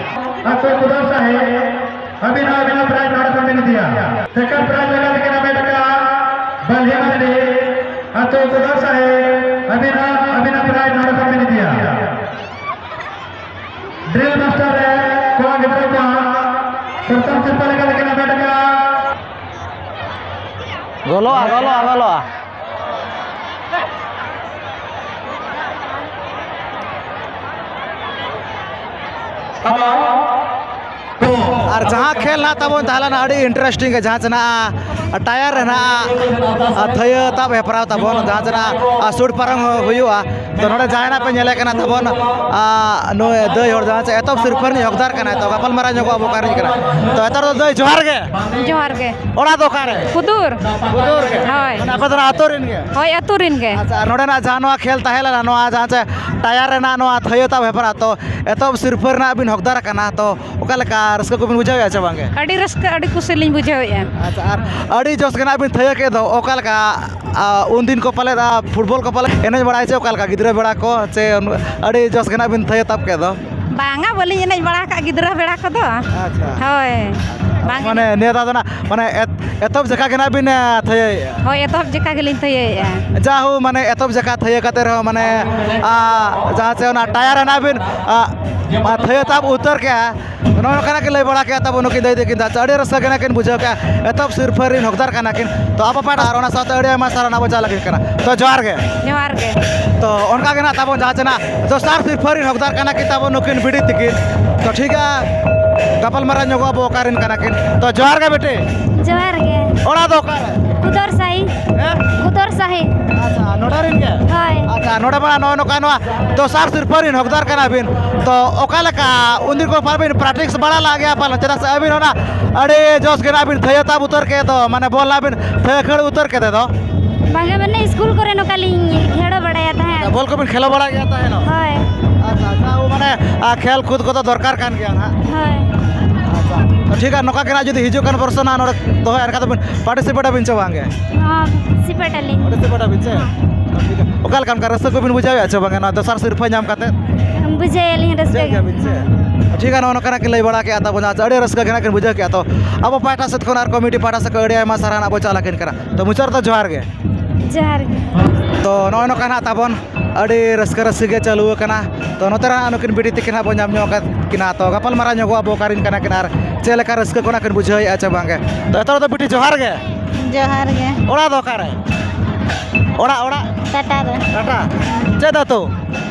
ᱟᱹᱛᱩ ᱠᱩᱰᱟᱹᱨ ᱥᱟᱹᱦᱤ, ᱟᱹᱵᱤᱱ ᱦᱚᱸ ᱟᱹᱵᱤᱱᱟᱜ prize ᱱᱚᱰᱮ ᱠᱷᱚᱱ ᱵᱤᱱ ᱤᱫᱤᱭᱟ᱾ Second prize ᱞᱮᱠᱟ ᱛᱮᱠᱤᱱ ᱦᱟᱢᱮᱴ ᱟᱠᱟᱫ ᱵᱟᱹᱞᱦᱤ ᱢᱟᱨᱰᱤ, ᱟᱹᱛᱩ ᱠᱩᱰᱟᱹᱨ ᱥᱟᱹᱦᱤ, ᱟᱹᱵᱤᱱ ᱦᱚᱸ ᱟᱹᱵᱤᱱᱟᱜ prize ᱱᱚᱰᱮ ᱠᱷᱚᱱ ᱵᱤᱱ ᱤᱫᱤᱭᱟ᱾ Drill master ᱨᱮ ᱠᱚᱲᱟ ᱜᱤᱫᱽᱨᱟᱹ ᱠᱚᱣᱟᱜ ᱥᱚᱨᱠᱟᱨ ᱥᱤᱨᱯᱟᱹ ᱞᱮᱠᱟ ᱛᱮᱠᱤᱱ ᱦᱟᱢᱮᱴ ᱟᱠᱟᱫ᱾ ᱜᱚᱞᱚᱜᱼᱟ, ᱜᱚᱞᱚᱜᱼᱟ, ᱜᱚᱞᱚᱜᱼᱟ᱾ ᱟᱨ ᱡᱟᱦᱟᱸ ᱠᱷᱮᱞ ᱱᱟᱜ ᱛᱟᱵᱚᱱ ᱛᱟᱦᱮᱸ ᱞᱮᱱᱟ ᱟᱹᱰᱤ interesting ᱜᱮ, ᱡᱟᱦᱟᱸ ᱪᱮ ᱱᱟᱜ ᱴᱟᱭᱟᱨ ᱨᱮ ᱱᱟᱜ ᱛᱷᱟᱹᱭᱟᱹ ᱛᱟᱵ ᱦᱮᱯᱨᱟᱣ ᱛᱟᱵᱚᱱ, ᱡᱟᱦᱟᱸ ᱪᱮ ᱱᱟᱜ ᱥᱩᱴ ᱯᱟᱨᱚᱢ ᱦᱩᱭᱩᱜᱼᱟ᱾ ᱛᱚ ᱱᱚᱰᱮ ᱡᱟᱦᱟᱸᱭ ᱱᱟᱜ ᱯᱮ ᱧᱮᱞᱮ ᱠᱟᱱᱟ ᱛᱟᱵᱚᱱ, ᱟ, ᱱᱩᱭ ᱫᱟᱹᱭ ᱦᱚᱲ ᱡᱟᱦᱟᱸ ᱪᱮ ᱮᱛᱚᱦᱚᱵ ᱥᱤᱨᱯᱟᱹ ᱨᱤᱱᱤᱡ ᱦᱚᱠᱫᱟᱨ ᱠᱟᱱᱟᱭ, ᱛᱚ ᱜᱟᱯᱟᱞ ᱢᱟᱨᱟᱣ ᱧᱚᱜᱚᱜ ᱟᱵᱚ ᱚᱠᱟᱨᱮ ᱠᱟᱱᱟ᱾ ᱛᱚ ᱮᱛᱚᱦᱚᱵ ᱫᱚ ᱫᱟᱹᱭ ᱡᱚᱦᱟᱨ ᱜᱮ᱾ ᱡᱚᱦᱟᱨ ᱜᱮ᱾ ᱚᱲᱟᱜ ᱫᱚ ᱚᱠᱟᱨᱮ? ᱠᱩᱫᱩᱨ᱾ ᱠᱩᱫᱩᱨ ᱜᱮ? ᱦᱳᱭ᱾ ᱢᱟᱱᱮ ᱟᱯᱮ ᱫᱚ ᱱᱚᱣᱟ ᱟᱹᱛᱩ ᱨᱮᱱ ᱜᱮ? ᱦᱳᱭ, ᱟᱹᱛᱩ ᱨᱮᱱ ᱜᱮ᱾ ᱟᱪᱪᱷᱟ, ᱟᱨ ᱱᱚᱰᱮᱱᱟᱜ ᱡᱟᱦᱟᱸ ᱱᱚᱣᱟ ᱠᱷᱮᱞ ᱛᱟᱦᱮᱸ ᱞᱮᱱᱟ, ᱱᱚᱣᱟ ᱡᱟᱦᱟᱸ ᱪᱮ ᱴᱟᱭᱟᱨ ᱨᱮᱱᱟᱜ ᱱᱚᱣᱟ ᱛᱷᱟᱹᱭᱟᱹ ᱛᱟᱵ ᱦᱮᱯᱨᱟᱣ, ᱛᱚ ᱮᱛᱚᱦᱚᱵ ᱥᱤᱨᱯᱟᱹ ᱨᱮᱱᱟᱜ ᱵᱤᱱ ᱦᱚᱠᱫᱟᱨ ᱟᱠᱟᱱᱟ, ᱛᱚ ᱚᱠᱟ ᱞᱮᱠᱟ ᱨᱟᱹᱥᱠᱟᱹ ᱠᱚᱵᱤᱱ ᱵᱩᱡᱷᱟᱹᱣᱮᱫᱼᱟ ᱪᱮ ᱵᱟᱝᱜᱮ? ᱟᱹᱰᱤ ᱨᱟᱹᱥᱠᱟᱹ, ᱟᱹᱰᱤ ᱠᱩᱥᱤ ᱞᱤᱧ ᱵᱩᱡᱷᱟᱹᱣᱮᱫᱼᱟ᱾ ᱟᱪᱪᱷᱟ, ᱟᱨ ᱟᱹᱰᱤ ᱡᱚᱥ ᱜᱮ ᱱᱟᱜ ᱵᱤᱱ ᱛᱷᱟᱹᱭᱟᱹ ᱠᱮᱫ ᱫᱚ, ᱚᱠᱟ ᱞᱮᱠᱟ, ᱟ, ᱩᱱᱫᱤᱱ ᱠᱚ ᱯᱟᱞᱮᱫ, ᱟ, ᱯᱷᱩᱴᱵᱚᱞ ᱠᱚ ᱯᱟᱞᱮᱫ ᱮᱱᱮᱡ ᱵᱟᱲᱟᱭ ᱪᱮ ᱚᱠᱟ ᱞᱮᱠᱟ ᱜᱤᱫᱽᱨᱟᱹ ᱵᱮᱲᱟ ᱠᱚ, ᱪᱮ ᱩᱱ-, ᱟᱹᱰᱤ ᱡᱚᱥ ᱜᱮ ᱱᱟᱜ ᱵᱤᱱ ᱛᱷᱟᱹᱭᱟᱹ ᱛᱟᱵ ᱠᱮᱫ ᱫᱚ? ᱵᱟᱝᱟ, ᱵᱟᱹᱞᱤᱧ ᱮᱱᱮᱡ ᱵᱟᱲᱟ ᱟᱠᱟᱫ ᱜᱤᱫᱽᱨᱟᱹ ᱵᱮᱲᱟ ᱠᱚᱫᱚ᱾ ᱟᱪᱪᱷᱟ᱾ ᱦᱳᱭ᱾ ᱵᱟᱝ ᱢᱟᱱᱮ ᱮᱱᱮᱡ᱾ ᱱᱤᱭᱟᱹ ᱫᱷᱟᱣ ᱫᱚ ᱱᱟᱜ, ᱢᱟᱱᱮ ᱮᱛ-, ᱮᱛᱚᱦᱚᱵ ᱡᱟᱠᱟ ᱜᱮ ᱱᱟᱜ ᱵᱤᱱ, ᱟ, ᱛᱷᱟᱹᱭᱟᱹᱭᱮᱫᱼᱟ? ᱦᱳᱭ, ᱮᱛᱚᱦᱚᱵ ᱡᱟᱠᱟ ᱜᱮᱞᱤᱧ ᱛᱷᱟᱹᱭᱟᱹᱭᱮᱫᱼᱟ᱾ ᱡᱟᱦᱳ, ᱢᱟᱱᱮ ᱮᱛᱚᱦᱚᱵ ᱡᱟᱠᱟ ᱛᱷᱟᱹᱭᱟᱹ ᱠᱟᱛᱮ ᱨᱮᱦᱚᱸ, ᱢᱟᱱᱮ, ᱟ, ᱡᱟᱦᱟᱸ ᱪᱮ ᱚᱱᱟ ᱴᱟᱭᱟᱨ ᱨᱮ ᱱᱟᱜ ᱵᱤᱱ, ᱟ, ᱟ, ᱛᱷᱟᱹᱭᱟᱹ ᱛᱟᱵ ᱩᱛᱟᱹᱨ ᱠᱮᱜᱼᱟ, ᱱᱚᱜᱼᱚ ᱱᱚᱝᱠᱟᱱᱟᱜ ᱠᱤᱱ ᱞᱟᱹᱭ ᱵᱟᱲᱟ ᱠᱮᱜᱼᱟ ᱛᱟᱵᱚ ᱱᱩᱠᱤᱱ ᱫᱟᱹᱭ ᱛᱟᱹᱠᱤᱱ ᱫᱚ᱾ ᱟᱹᱰᱤ ᱨᱟᱹᱥᱠᱟᱹ ᱜᱮ ᱱᱟᱜ ᱠᱤᱱ ᱵᱩᱡᱷᱟᱹᱣ ᱠᱮᱜᱼᱟ, ᱮᱛᱚᱦᱚᱵ ᱥᱤᱨᱯᱷᱟᱹ ᱨᱤᱱ ᱦᱚᱠᱫᱟᱨ ᱠᱟᱱᱟ ᱠᱤᱱ᱾ ᱛᱚ ᱟᱵᱚ ᱯᱟᱦᱴᱟ ᱟᱨ ᱚᱱᱟ ᱥᱟᱶᱛᱮ ᱟᱹᱰᱤ ᱟᱭᱢᱟ ᱥᱟᱨᱦᱟᱣ ᱱᱟᱜ ᱵᱚ ᱪᱟᱞ ᱟᱹᱠᱤᱱ ᱠᱟᱱᱟ᱾ ᱛᱚ ᱡᱚᱦᱟᱨ ᱜᱮ᱾ ᱡᱚᱦᱟᱨ ᱜᱮ᱾ ᱛᱚ ᱚᱱᱠᱟ ᱜᱮ ᱱᱟᱜ ᱛᱟᱵᱚᱱ ᱡᱟᱦᱟᱸ ᱪᱮ ᱱᱟᱜ ᱫᱚᱥᱟᱨ ᱥᱤᱨᱯᱷᱟᱹ ᱨᱤᱱ ᱦᱚᱠᱫᱟᱨ ᱠᱟᱱᱟ ᱠᱤᱱ ᱛᱟᱵᱚ ᱱᱩᱠᱤᱱ ᱵᱤᱴᱤ ᱛᱤᱠᱤᱱ᱾ ᱛᱚ ᱴᱷᱤᱠ ᱜᱮᱭᱟ, ᱜᱟᱯᱟᱞ ᱢᱟᱨᱟᱣ ᱧᱚᱜᱚᱜ ᱟᱵᱚ ᱚᱠᱟ ᱨᱤᱱ ᱠᱟᱱᱟ ᱠᱤᱱ᱾ ᱛᱚ ᱡᱚᱦᱟᱨ ᱜᱮ ᱵᱤᱴᱤ᱾ ᱡᱚᱦᱟᱨ ᱜᱮ᱾ ᱚᱲᱟᱜ ᱫᱚ ᱚᱠᱟᱨᱮ? ᱠᱩᱫᱚᱨ ᱥᱟᱹᱦᱤ᱾ ᱦᱮᱸ? ᱠᱩᱫᱚᱨ ᱥᱟᱹᱦᱤ᱾ ᱟᱪᱪᱷᱟ, ᱱᱚᱰᱮ ᱨᱮᱱ ᱜᱮ? ᱦᱳᱭ᱾ ᱟᱪᱪᱷᱟ, ᱱᱚᱰᱮ ᱢᱟ ᱱᱚᱜᱼᱚᱭ ᱱᱚᱝᱠᱟ ᱱᱚᱣᱟ ᱫᱚᱥᱟᱨ ᱥᱤᱨᱯᱟᱹ ᱨᱮᱱ ᱦᱚᱠᱫᱟᱨ ᱠᱟᱱᱟ ᱵᱤᱱ᱾ ᱛᱚ ᱚᱠᱟ ᱞᱮᱠᱟ ᱩᱱᱫᱤᱱ ᱠᱚ ᱯᱟᱞᱮ ᱵᱤᱱ ᱯᱨᱮᱠᱴᱤᱥ ᱵᱟᱲᱟ ᱞᱟᱜ ᱜᱮᱭᱟ ᱯᱟᱞᱮᱱ? ᱪᱮᱫᱟᱜ ᱥᱮ ᱟᱹᱵᱤᱱ ᱚᱱᱟ ᱟᱹᱰᱤ ᱡᱚᱥ ᱜᱮ ᱱᱟᱜ ᱵᱤᱱ ᱛᱷᱟᱹᱭᱟᱹ ᱛᱟᱵ ᱩᱛᱟᱹᱨ ᱠᱮᱫ ᱫᱚ, ᱢᱟᱱᱮ ᱵᱚᱞ ᱱᱟᱜ ᱵᱤᱱ ᱛᱷᱟᱹᱭᱟᱹ ᱠᱷᱟᱹᱲ ᱩᱛᱟᱹᱨ ᱠᱮᱫ ᱫᱚ᱾ ᱵᱟᱝᱟ, ᱢᱟᱱᱮ ᱥᱠᱩᱞ ᱠᱚᱨᱮ ᱱᱚᱝᱠᱟ ᱞᱤᱧ ᱠᱷᱮᱞᱳ ᱵᱟᱲᱟᱭᱟ ᱛᱟᱦᱮᱸᱫ᱾ ᱵᱚᱞ ᱠᱚᱵᱤᱱ ᱠᱷᱮᱞᱳ ᱵᱟᱲᱟᱭ ᱜᱮᱭᱟ ᱛᱟᱦᱮᱸᱫ? ᱦᱳᱭ᱾ ᱟᱪᱪᱷᱟ, ᱟᱪᱪᱷᱟ, ᱢᱟᱱᱮ, ᱟᱨ ᱠᱷᱮᱞ ᱠᱩᱫ ᱠᱚᱫᱚ ᱫᱚᱨᱠᱟᱨ ᱠᱟᱱ ᱜᱮᱭᱟ ᱱᱟᱦᱟᱜ᱾ ᱦᱳᱭ᱾ ᱟᱪᱪᱷᱟ, ᱴᱷᱤᱠ ᱜᱮᱭᱟ, ᱱᱚᱝᱠᱟ ᱜᱮ ᱱᱟᱦᱟᱜ ᱡᱩᱫᱤ ᱦᱤᱡᱩᱜ ᱠᱟᱱ ᱵᱚᱨᱥᱚ ᱱᱟᱦᱟᱜ ᱱᱚᱰᱮ ᱫᱚᱦᱚᱭᱟ, ᱮᱱᱠᱷᱟᱱ ᱫᱚᱵᱤᱱ ᱯᱟᱨᱴᱤᱥᱤᱯᱮᱴ ᱟᱵᱤᱱ ᱪᱮ ᱵᱟᱝ ᱜᱮ? ᱦᱚᱸ, ᱯᱟᱨᱴᱤᱥᱤᱯᱮᱴ ᱟᱹᱞᱤᱧ᱾ ᱯᱟᱨᱴᱤᱥᱤᱯᱮᱴ ᱟᱵᱤᱱ ᱪᱮ? ᱴᱷᱤᱠ ᱜᱮᱭᱟ᱾ ᱚᱠᱟ ᱞᱮᱠᱟ ᱚᱱᱠᱟ ᱨᱟᱹᱥᱠᱟᱹ ᱠᱚᱵᱤᱱ ᱵᱩᱡᱷᱟᱹᱣᱮᱫᱼᱟ ᱪᱮ ᱵᱟᱝ ᱜᱮ ᱱᱚᱣᱟ ᱫᱚᱥᱟᱨ ᱥᱤᱨᱯᱷᱟᱹ ᱧᱟᱢ ᱠᱟᱛᱮ? ᱵᱩᱡᱷᱟᱹᱣᱮᱫᱼᱟ ᱞᱤᱧ ᱨᱟᱹᱥᱠᱟᱹ ᱵᱩᱡᱷᱟᱹᱣ ᱜᱮ᱾ ᱜᱮᱭᱟᱵᱤᱱ ᱪᱮ? ᱴᱷᱤᱠ ᱜᱮᱭᱟ, ᱱᱚᱜᱼᱚ ᱱᱚᱝᱠᱟᱱᱟᱜ ᱠᱤᱱ ᱞᱟᱹᱭ ᱵᱟᱲᱟ ᱠᱮᱫᱼᱟ ᱛᱟᱵᱚᱱᱟ, ᱟᱹᱰᱤ ᱨᱟᱹᱥᱠᱟᱹ ᱜᱮ ᱱᱟᱦᱟᱜ ᱠᱤᱱ ᱵᱩᱡᱷᱟᱹᱣ ᱠᱮᱫᱼᱟ᱾ ᱛᱚ ᱟᱵᱚ ᱯᱟᱦᱴᱟ ᱥᱮᱫ ᱠᱷᱚᱱ ᱟᱨ ᱠᱚᱢᱤᱴᱤ ᱯᱟᱦᱴᱟ ᱥᱮᱫ ᱠᱷᱚᱱ ᱟᱹᱰᱤ ᱟᱭᱢᱟ ᱥᱟᱨᱦᱟᱣ ᱱᱟᱦᱟᱜ ᱵᱚ ᱪᱟᱞ ᱟᱹᱠᱤᱱ ᱠᱟᱱᱟ᱾ ᱛᱚ ᱢᱩᱪᱟᱹᱫ ᱨᱮᱫᱚ ᱡᱚᱦᱟᱨ ᱜᱮ᱾ ᱡᱚᱦᱟᱨ ᱜᱮ᱾ ᱛᱚ ᱱᱚᱜᱼᱚᱭ ᱱᱚᱝᱠᱟ ᱱᱟᱦᱟᱜ ᱛᱟᱵᱚᱱ ᱟᱹᱰᱤ ᱨᱟᱹᱥᱠᱟᱹ ᱨᱟᱹᱥᱠᱤ ᱜᱮ ᱪᱟᱹᱞᱩ ᱟᱠᱟᱱᱟ᱾ ᱛᱚ ᱱᱚᱛᱮ ᱨᱮ ᱱᱟᱦᱟᱜ ᱱᱩᱠᱤᱱ ᱵᱤᱴᱤ ᱛᱤᱠᱤᱱ ᱦᱟᱸᱜ ᱵᱚᱱ ᱧᱟᱢ ᱧᱚᱜ ᱟᱠᱟᱫ ᱠᱤᱱᱟ᱾ ᱛᱚ ᱜᱟᱯᱟᱞ ᱢᱟᱨᱟᱣ ᱧᱚᱜᱚᱜ ᱟᱵᱚ ᱚᱠᱟᱨᱮᱱ ᱠᱟᱱᱟ ᱠᱤᱱ ᱟᱨ ᱪᱮᱫ ᱞᱮᱠᱟ ᱨᱟᱹᱥᱠᱟᱹ ᱠᱚ ᱱᱟᱦᱟᱜ ᱠᱤᱱ ᱵᱩᱡᱷᱟᱹᱣᱮᱫᱼᱟ ᱪᱮ ᱵᱟᱝ ᱜᱮ᱾ ᱛᱚ ᱮᱛᱚᱦᱚᱵ ᱫᱚ ᱵᱤᱴᱤ ᱡᱚᱦᱟᱨ ᱜᱮ᱾ ᱡᱚᱦᱟᱨ ᱜᱮ᱾ ᱚᱲᱟᱜ ᱫᱚ ᱚᱠᱟᱨᱮ? ᱚᱲᱟᱜ, ᱚᱲᱟᱜ? ᱴᱟᱴᱟ ᱨᱮ᱾ ᱴᱟᱴᱟ? ᱪᱮᱫ ᱟᱹᱛᱩ?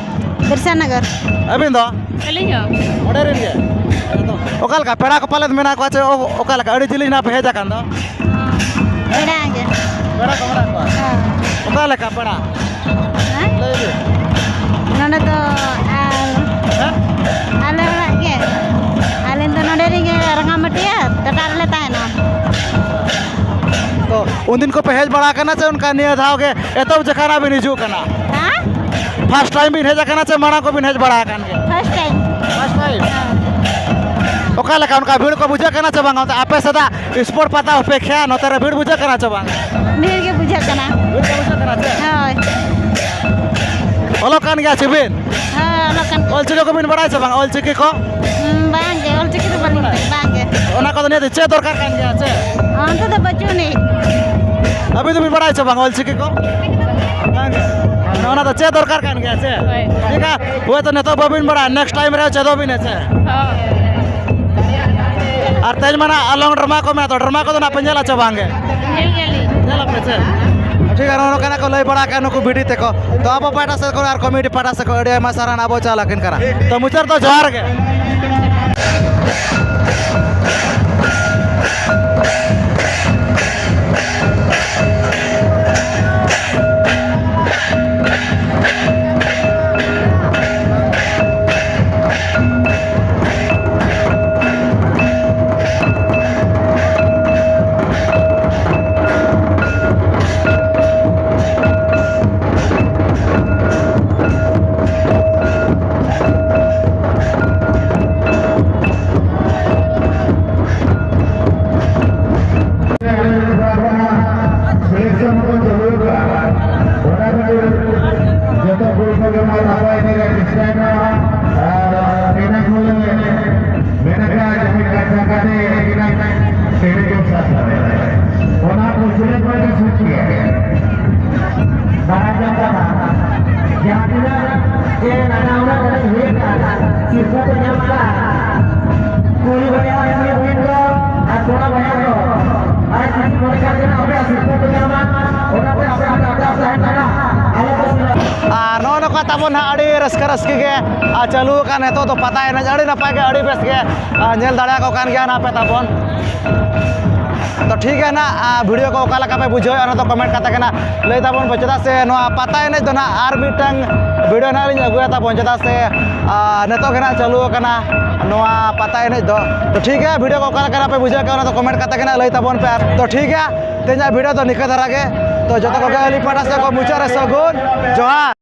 ᱵᱤᱨᱥᱟᱱᱚᱜᱚᱨ᱾ ᱟᱹᱵᱤᱱ ᱫᱚ? ᱟᱹᱞᱤᱧ ᱦᱚᱸ᱾ ᱚᱸᱰᱮ ᱨᱮᱱ ᱜᱮ? ᱚᱠᱟ ᱞᱮᱠᱟ ᱯᱮᱲᱟ ᱠᱚ ᱯᱟᱞᱮᱫ ᱢᱮᱱᱟᱜ ᱠᱚᱣᱟ ᱪᱮ ᱚ-, ᱚᱠᱟ ᱞᱮᱠᱟ ᱟᱹᱰᱤ ᱡᱤᱞᱤᱧ ᱱᱟᱦᱟᱜ ᱯᱮ ᱦᱮᱡ ᱟᱠᱟᱱ ᱫᱚ? ᱯᱮᱲᱟ ᱜᱮ᱾ ᱯᱮᱲᱟ ᱠᱚ ᱢᱮᱱᱟᱜ ᱠᱚᱣᱟ? ᱦᱮᱸ᱾ ᱚᱠᱟ ᱞᱮᱠᱟ ᱯᱮᱲᱟ? ᱦᱮᱸ? ᱞᱟᱹᱭ ᱵᱤᱱ᱾ ᱱᱚᱰᱮ ᱫᱚ ᱟᱨ ᱦᱮᱸ? ᱟᱞᱮ ᱚᱲᱟᱜ ᱜᱮ᱾ ᱟᱞᱮ ᱫᱚ ᱱᱚᱰᱮ ᱨᱮᱜᱮ ᱨᱟᱸᱜᱟᱢᱟᱹᱴᱤᱭᱟᱹ, ᱴᱟᱴᱟ ᱨᱮᱞᱮ ᱛᱟᱦᱮᱱᱟ᱾ ᱛᱚ, ᱩᱱᱫᱤᱱ ᱠᱚᱯᱮ ᱦᱮᱡ ᱵᱟᱲᱟ ᱟᱠᱟᱱᱟ ᱥᱮ ᱚᱱᱠᱟ ᱱᱤᱭᱟᱹ ᱫᱷᱟᱣ ᱜᱮ ᱮᱛᱚᱦᱚᱵ ᱡᱚᱠᱷᱟᱱ ᱵᱤᱱ ᱦᱤᱡᱩᱜ ᱠᱟᱱᱟ? ᱦᱮᱸ? ᱯᱷᱟᱥᱴ ᱴᱟᱭᱤᱢ ᱵᱤᱱ ᱦᱮᱡ ᱟᱠᱟᱱᱟ ᱥᱮ ᱢᱟᱲᱟᱝ ᱠᱚᱵᱤᱱ ᱦᱮᱡ ᱵᱟᱲᱟ ᱟᱠᱟᱱ ᱜᱮᱭᱟ? First time. First time? ᱦᱮᱸ᱾ ᱚᱠᱟ ᱞᱮᱠᱟ ᱚᱱᱠᱟ ᱵᱷᱤᱲ ᱠᱚ ᱵᱩᱡᱷᱟᱹᱜ ᱠᱟᱱᱟ ᱥᱮ ᱵᱟᱝ? ᱚᱱᱛᱮ ᱟᱯᱮ ᱥᱮᱫᱟᱜ ᱥᱯᱳᱨᱴ ᱯᱟᱛᱟ ᱚᱯᱮᱠᱷᱟ ᱱᱚᱛᱮ ᱨᱮ ᱵᱷᱤᱲ ᱵᱩᱡᱷᱟᱹᱜ ᱠᱟᱱᱟ ᱪᱮ ᱵᱟᱝ? ᱵᱷᱤᱲ ᱜᱮ ᱵᱩᱡᱷᱟᱹᱜ ᱠᱟᱱᱟ᱾ ᱵᱷᱤᱲ ᱜᱮ ᱵᱩᱡᱷᱟᱹᱜ ᱠᱟᱱᱟ ᱪᱮ? ᱦᱳᱭ᱾ ᱚᱞᱚᱜ ᱠᱟᱱ ᱜᱮᱭᱟ ᱪᱮ ᱵᱤᱱ? ᱦᱳᱭ, ᱚᱞᱚᱜ ᱠᱟᱱ ᱜᱮᱭᱟ᱾ ᱚᱞ ᱪᱤᱠᱤ ᱠᱚᱵᱤᱱ ᱵᱟᱲᱟᱭᱟ ᱪᱮ ᱵᱟᱝ? ᱚᱞ ᱪᱤᱠᱤ ᱠᱚ? ᱦᱩᱸ, ᱵᱟᱝ ᱜᱮ, ᱚᱞ ᱪᱤᱠᱤ ᱫᱚ ᱵᱟᱹᱞᱤᱧ ᱵᱟᱲᱟᱭᱟ, ᱵᱟᱝ ᱜᱮ᱾ ᱚᱱᱟ ᱠᱚᱫᱚ ᱱᱤᱭᱟᱹ ᱫᱚ ᱪᱮᱫ ᱫᱚᱨᱠᱟᱨ ᱠᱟᱱ ᱜᱮᱭᱟ ᱪᱮ? ᱚᱱᱛᱮ ᱫᱚ ᱵᱟᱹᱪᱩᱜ ᱟᱹᱱᱤᱡ᱾ ᱟᱹᱵᱤᱱ ᱫᱚᱵᱤᱱ ᱵᱟᱲᱟᱭᱟ ᱪᱮ ᱵᱟᱝ ᱚᱞ ᱪᱤᱠᱤ ᱠᱚ? ᱵᱟᱝ ᱜᱮ᱾ ᱚᱱᱟ ᱫᱚ ᱪᱮᱫ ᱫᱚᱨᱠᱟᱨ ᱠᱟᱱ ᱜᱮᱭᱟ ᱪᱮ? ᱦᱳᱭ᱾ ᱴᱷᱤᱠ ᱜᱮᱭᱟ, ᱦᱳᱭᱛᱳ ᱱᱤᱛᱚᱜ ᱵᱟᱹᱵᱤᱱ ᱵᱟᱲᱟᱭᱟ, ᱱᱮᱠᱥᱴ ᱴᱟᱭᱤᱢ ᱨᱮ ᱪᱮᱫᱚᱜ ᱵᱤᱱ ᱦᱮᱸ ᱪᱮ? ᱦᱳᱭ᱾ ᱟᱨ ᱛᱮᱦᱮᱧ ᱢᱟ ᱱᱟᱜ ᱟᱞᱚᱝ ᱰᱨᱟᱢᱟ ᱠᱚ ᱢᱮᱱᱟᱜ ᱫᱚ, ᱰᱨᱟᱢᱟ ᱠᱚᱫᱚ ᱱᱟᱜ ᱯᱮ ᱧᱮᱞᱟ ᱪᱮ ᱵᱟᱝ ᱜᱮ? ᱧᱮᱞ ᱜᱮᱭᱟᱞᱤᱧ᱾ ᱧᱮᱞ ᱟᱯᱮ ᱪᱮ? ᱴᱷᱤᱠ ᱜᱮᱭᱟ, ᱱᱚᱜᱼᱚ ᱱᱚᱝᱠᱟᱱᱟᱜ ᱠᱚ ᱞᱟᱹᱭ ᱵᱟᱲᱟ ᱠᱟᱜᱼᱟ ᱱᱩᱠᱩ ᱵᱤᱴᱤ ᱛᱮᱠᱚ᱾ ᱛᱚ ᱟᱵᱚ ᱯᱟᱦᱴᱟ ᱥᱮᱫ ᱠᱷᱚᱱ ᱟᱨ ᱠᱚᱢᱤᱴᱤ ᱯᱟᱦᱴᱟ ᱥᱮᱫ ᱠᱷᱚᱱ ᱟᱹᱰᱤ ᱟᱭᱢᱟ ᱥᱟᱨᱦᱟᱣ ᱟᱵᱚ ᱪᱟᱞ ᱟᱹᱠᱤᱱ ᱠᱟᱱᱟ᱾ ᱛᱚ ᱢᱩᱪᱟᱹᱫ ᱫᱚ ᱡᱚᱦᱟᱨ ᱜᱮ᱾ ᱥᱤᱞᱮᱠᱥᱚᱱ ᱠᱚ ᱪᱟᱹᱞᱩ ᱟᱠᱟᱫᱼᱟ᱾ ᱚᱱᱟ ᱠᱷᱟᱹᱛᱤᱨ ᱡᱚᱛᱚ ᱠᱩᱲᱤ ᱠᱚᱜᱮ ᱢᱟ ᱱᱟᱯᱟᱭ ᱮᱱᱮᱡ ᱨᱮ ᱪᱮᱥᱴᱟᱭ ᱢᱟ᱾ ᱟᱨ ᱮᱱᱮᱡ ᱠᱚᱞᱮ ᱢᱮᱱ ᱟᱠᱟᱫᱼᱟ, ᱡᱟᱦᱟᱸᱭ ᱠᱟᱛᱷᱟ ᱠᱟᱛᱮ ᱮᱱᱮᱡ ᱠᱚ ᱥᱟᱵ ᱫᱟᱲᱮᱭᱟᱜᱼᱟ᱾ ᱚᱱᱟ ᱠᱚ ᱥᱤᱞᱮᱠᱴ ᱠᱚ ᱥᱩᱪᱤᱭᱟ᱾ ᱵᱟᱲᱟᱭ ᱧᱟᱢ ᱠᱟᱱᱟ, ᱡᱟᱦᱟᱸ ᱛᱤᱱᱟᱹᱜ ᱜᱮ ᱱᱟᱱᱟ ᱦᱩᱱᱟᱹᱨ ᱮᱱᱮᱡ ᱦᱩᱭ ᱟᱠᱟᱱ, ᱥᱤᱨᱯᱟᱹ ᱠᱚ ᱧᱟᱢ ᱟᱠᱟᱫ ᱠᱩᱲᱤ ᱵᱚᱭᱦᱟ ᱠᱩᱲᱤ ᱵᱚᱭᱦᱟ ᱠᱚ ᱟᱨ ᱠᱚᱲᱟ ᱵᱚᱭᱦᱟ ᱠᱚ, ᱟᱨ ᱡᱩᱫᱤ ᱢᱚᱱᱮ ᱠᱷᱟᱱ ᱜᱮ ᱟᱯᱮᱭᱟᱜ ᱥᱤᱨᱯᱟᱹ ᱯᱮ ᱧᱟᱢᱟ, ᱚᱱᱟᱛᱮ ᱟᱯᱮ ᱟᱯᱮ ᱟᱯᱮ ᱛᱟᱦᱮᱱ ᱠᱟᱱᱟ, ᱟᱞᱮ ᱠᱚ ᱥᱮᱱᱚᱜ᱾ ᱟᱨ ᱱᱚᱜᱼᱚ ᱱᱚᱝᱠᱟ ᱛᱟᱵᱚᱱ ᱦᱟᱸᱜ ᱟᱹᱰᱤ ᱨᱟᱹᱥᱠᱟᱹ ᱨᱟᱹᱥᱠᱤ ᱜᱮ, ᱟᱨ, ᱪᱟᱹᱞᱩ ᱟᱠᱟᱱ ᱱᱤᱛᱚᱜ ᱫᱚ ᱯᱟᱛᱟ ᱮᱱᱮᱡ ᱟᱹᱰᱤ ᱱᱟᱯᱟᱭ ᱜᱮ, ᱟᱹᱰᱤ ᱵᱮᱥ ᱜᱮ, ᱟᱨ, ᱧᱮᱞ ᱫᱟᱲᱮᱭᱟᱠᱚ ᱠᱟᱱ ᱜᱮᱭᱟ ᱱᱟᱦᱟᱜ ᱯᱮ ᱛᱟᱵᱚᱱ᱾ ᱛᱚ ᱴᱷᱤᱠ ᱜᱮᱭᱟ ᱱᱟᱦᱟᱜ, ᱟᱨ, ᱵᱷᱤᱰᱤᱭᱳ ᱠᱚ ᱚᱠᱟ ᱞᱮᱠᱟ ᱯᱮ ᱵᱩᱡᱷᱟᱹᱣᱮᱫᱼᱟ, ᱚᱱᱟ ᱫᱚ ᱠᱚᱢᱮᱱᱴ ᱠᱟᱛᱮ ᱜᱮ ᱱᱟᱦᱟᱜ ᱞᱟᱹᱭ ᱛᱟᱵᱚᱱ ᱯᱮ, ᱪᱮᱫᱟᱜ ᱥᱮ ᱱᱚᱣᱟ ᱯᱟᱛᱟ ᱮᱱᱮᱡ ᱫᱚ ᱱᱟᱦᱟᱜ ᱟᱨ ᱢᱤᱫᱴᱟᱝ ᱵᱷᱤᱰᱤᱭᱳ ᱱᱟᱦᱟᱜ ᱞᱤᱧ ᱟᱹᱜᱩᱭᱟ ᱛᱟᱵᱚᱱ, ᱪᱮᱫᱟᱜ ᱥᱮ, ᱟᱨ, ᱱᱤᱛᱚᱜ ᱜᱮ ᱱᱟᱦᱟᱜ ᱪᱟᱹᱞᱩ ᱟᱠᱟᱱᱟ ᱱᱚᱣᱟ ᱯᱟᱛᱟ ᱮᱱᱮᱡ ᱫᱚ᱾ ᱛᱚ ᱴᱷᱤᱠ ᱜᱮᱭᱟ, ᱵᱷᱤᱰᱤᱭᱳ ᱠᱚ ᱚᱠᱟ ᱞᱮᱠᱟ ᱱᱟᱦᱟᱜ ᱯᱮ ᱵᱩᱡᱷᱟᱹᱣ ᱠᱮᱫᱼᱟ, ᱚᱱᱟ ᱫᱚ ᱠᱚᱢᱮᱱᱴ ᱠᱟᱛᱮ ᱜᱮ ᱱᱟᱦᱟᱜ ᱞᱟᱹᱭ ᱛᱟᱵᱚᱱ ᱯᱮ᱾ ᱛᱚ ᱴᱷᱤᱠ ᱜᱮᱭᱟ, ᱛᱮᱦᱮᱧᱟᱜ ᱵᱷᱤᱰᱤᱭᱳ ᱫᱚ ᱱᱤᱝᱠᱟᱹ ᱫᱷᱟᱨᱟ ᱜᱮ᱾ ᱛᱚ ᱡᱚᱛᱚ ᱠᱚᱜᱮ ᱟᱹᱞᱤᱧ ᱯᱟᱦᱴᱟ ᱥᱮᱫ ᱠᱷᱚᱱ ᱢᱩᱪᱟᱹᱫ ᱨᱮ ᱥᱟᱹᱜᱩᱱ ᱡᱚᱦᱟᱨ᱾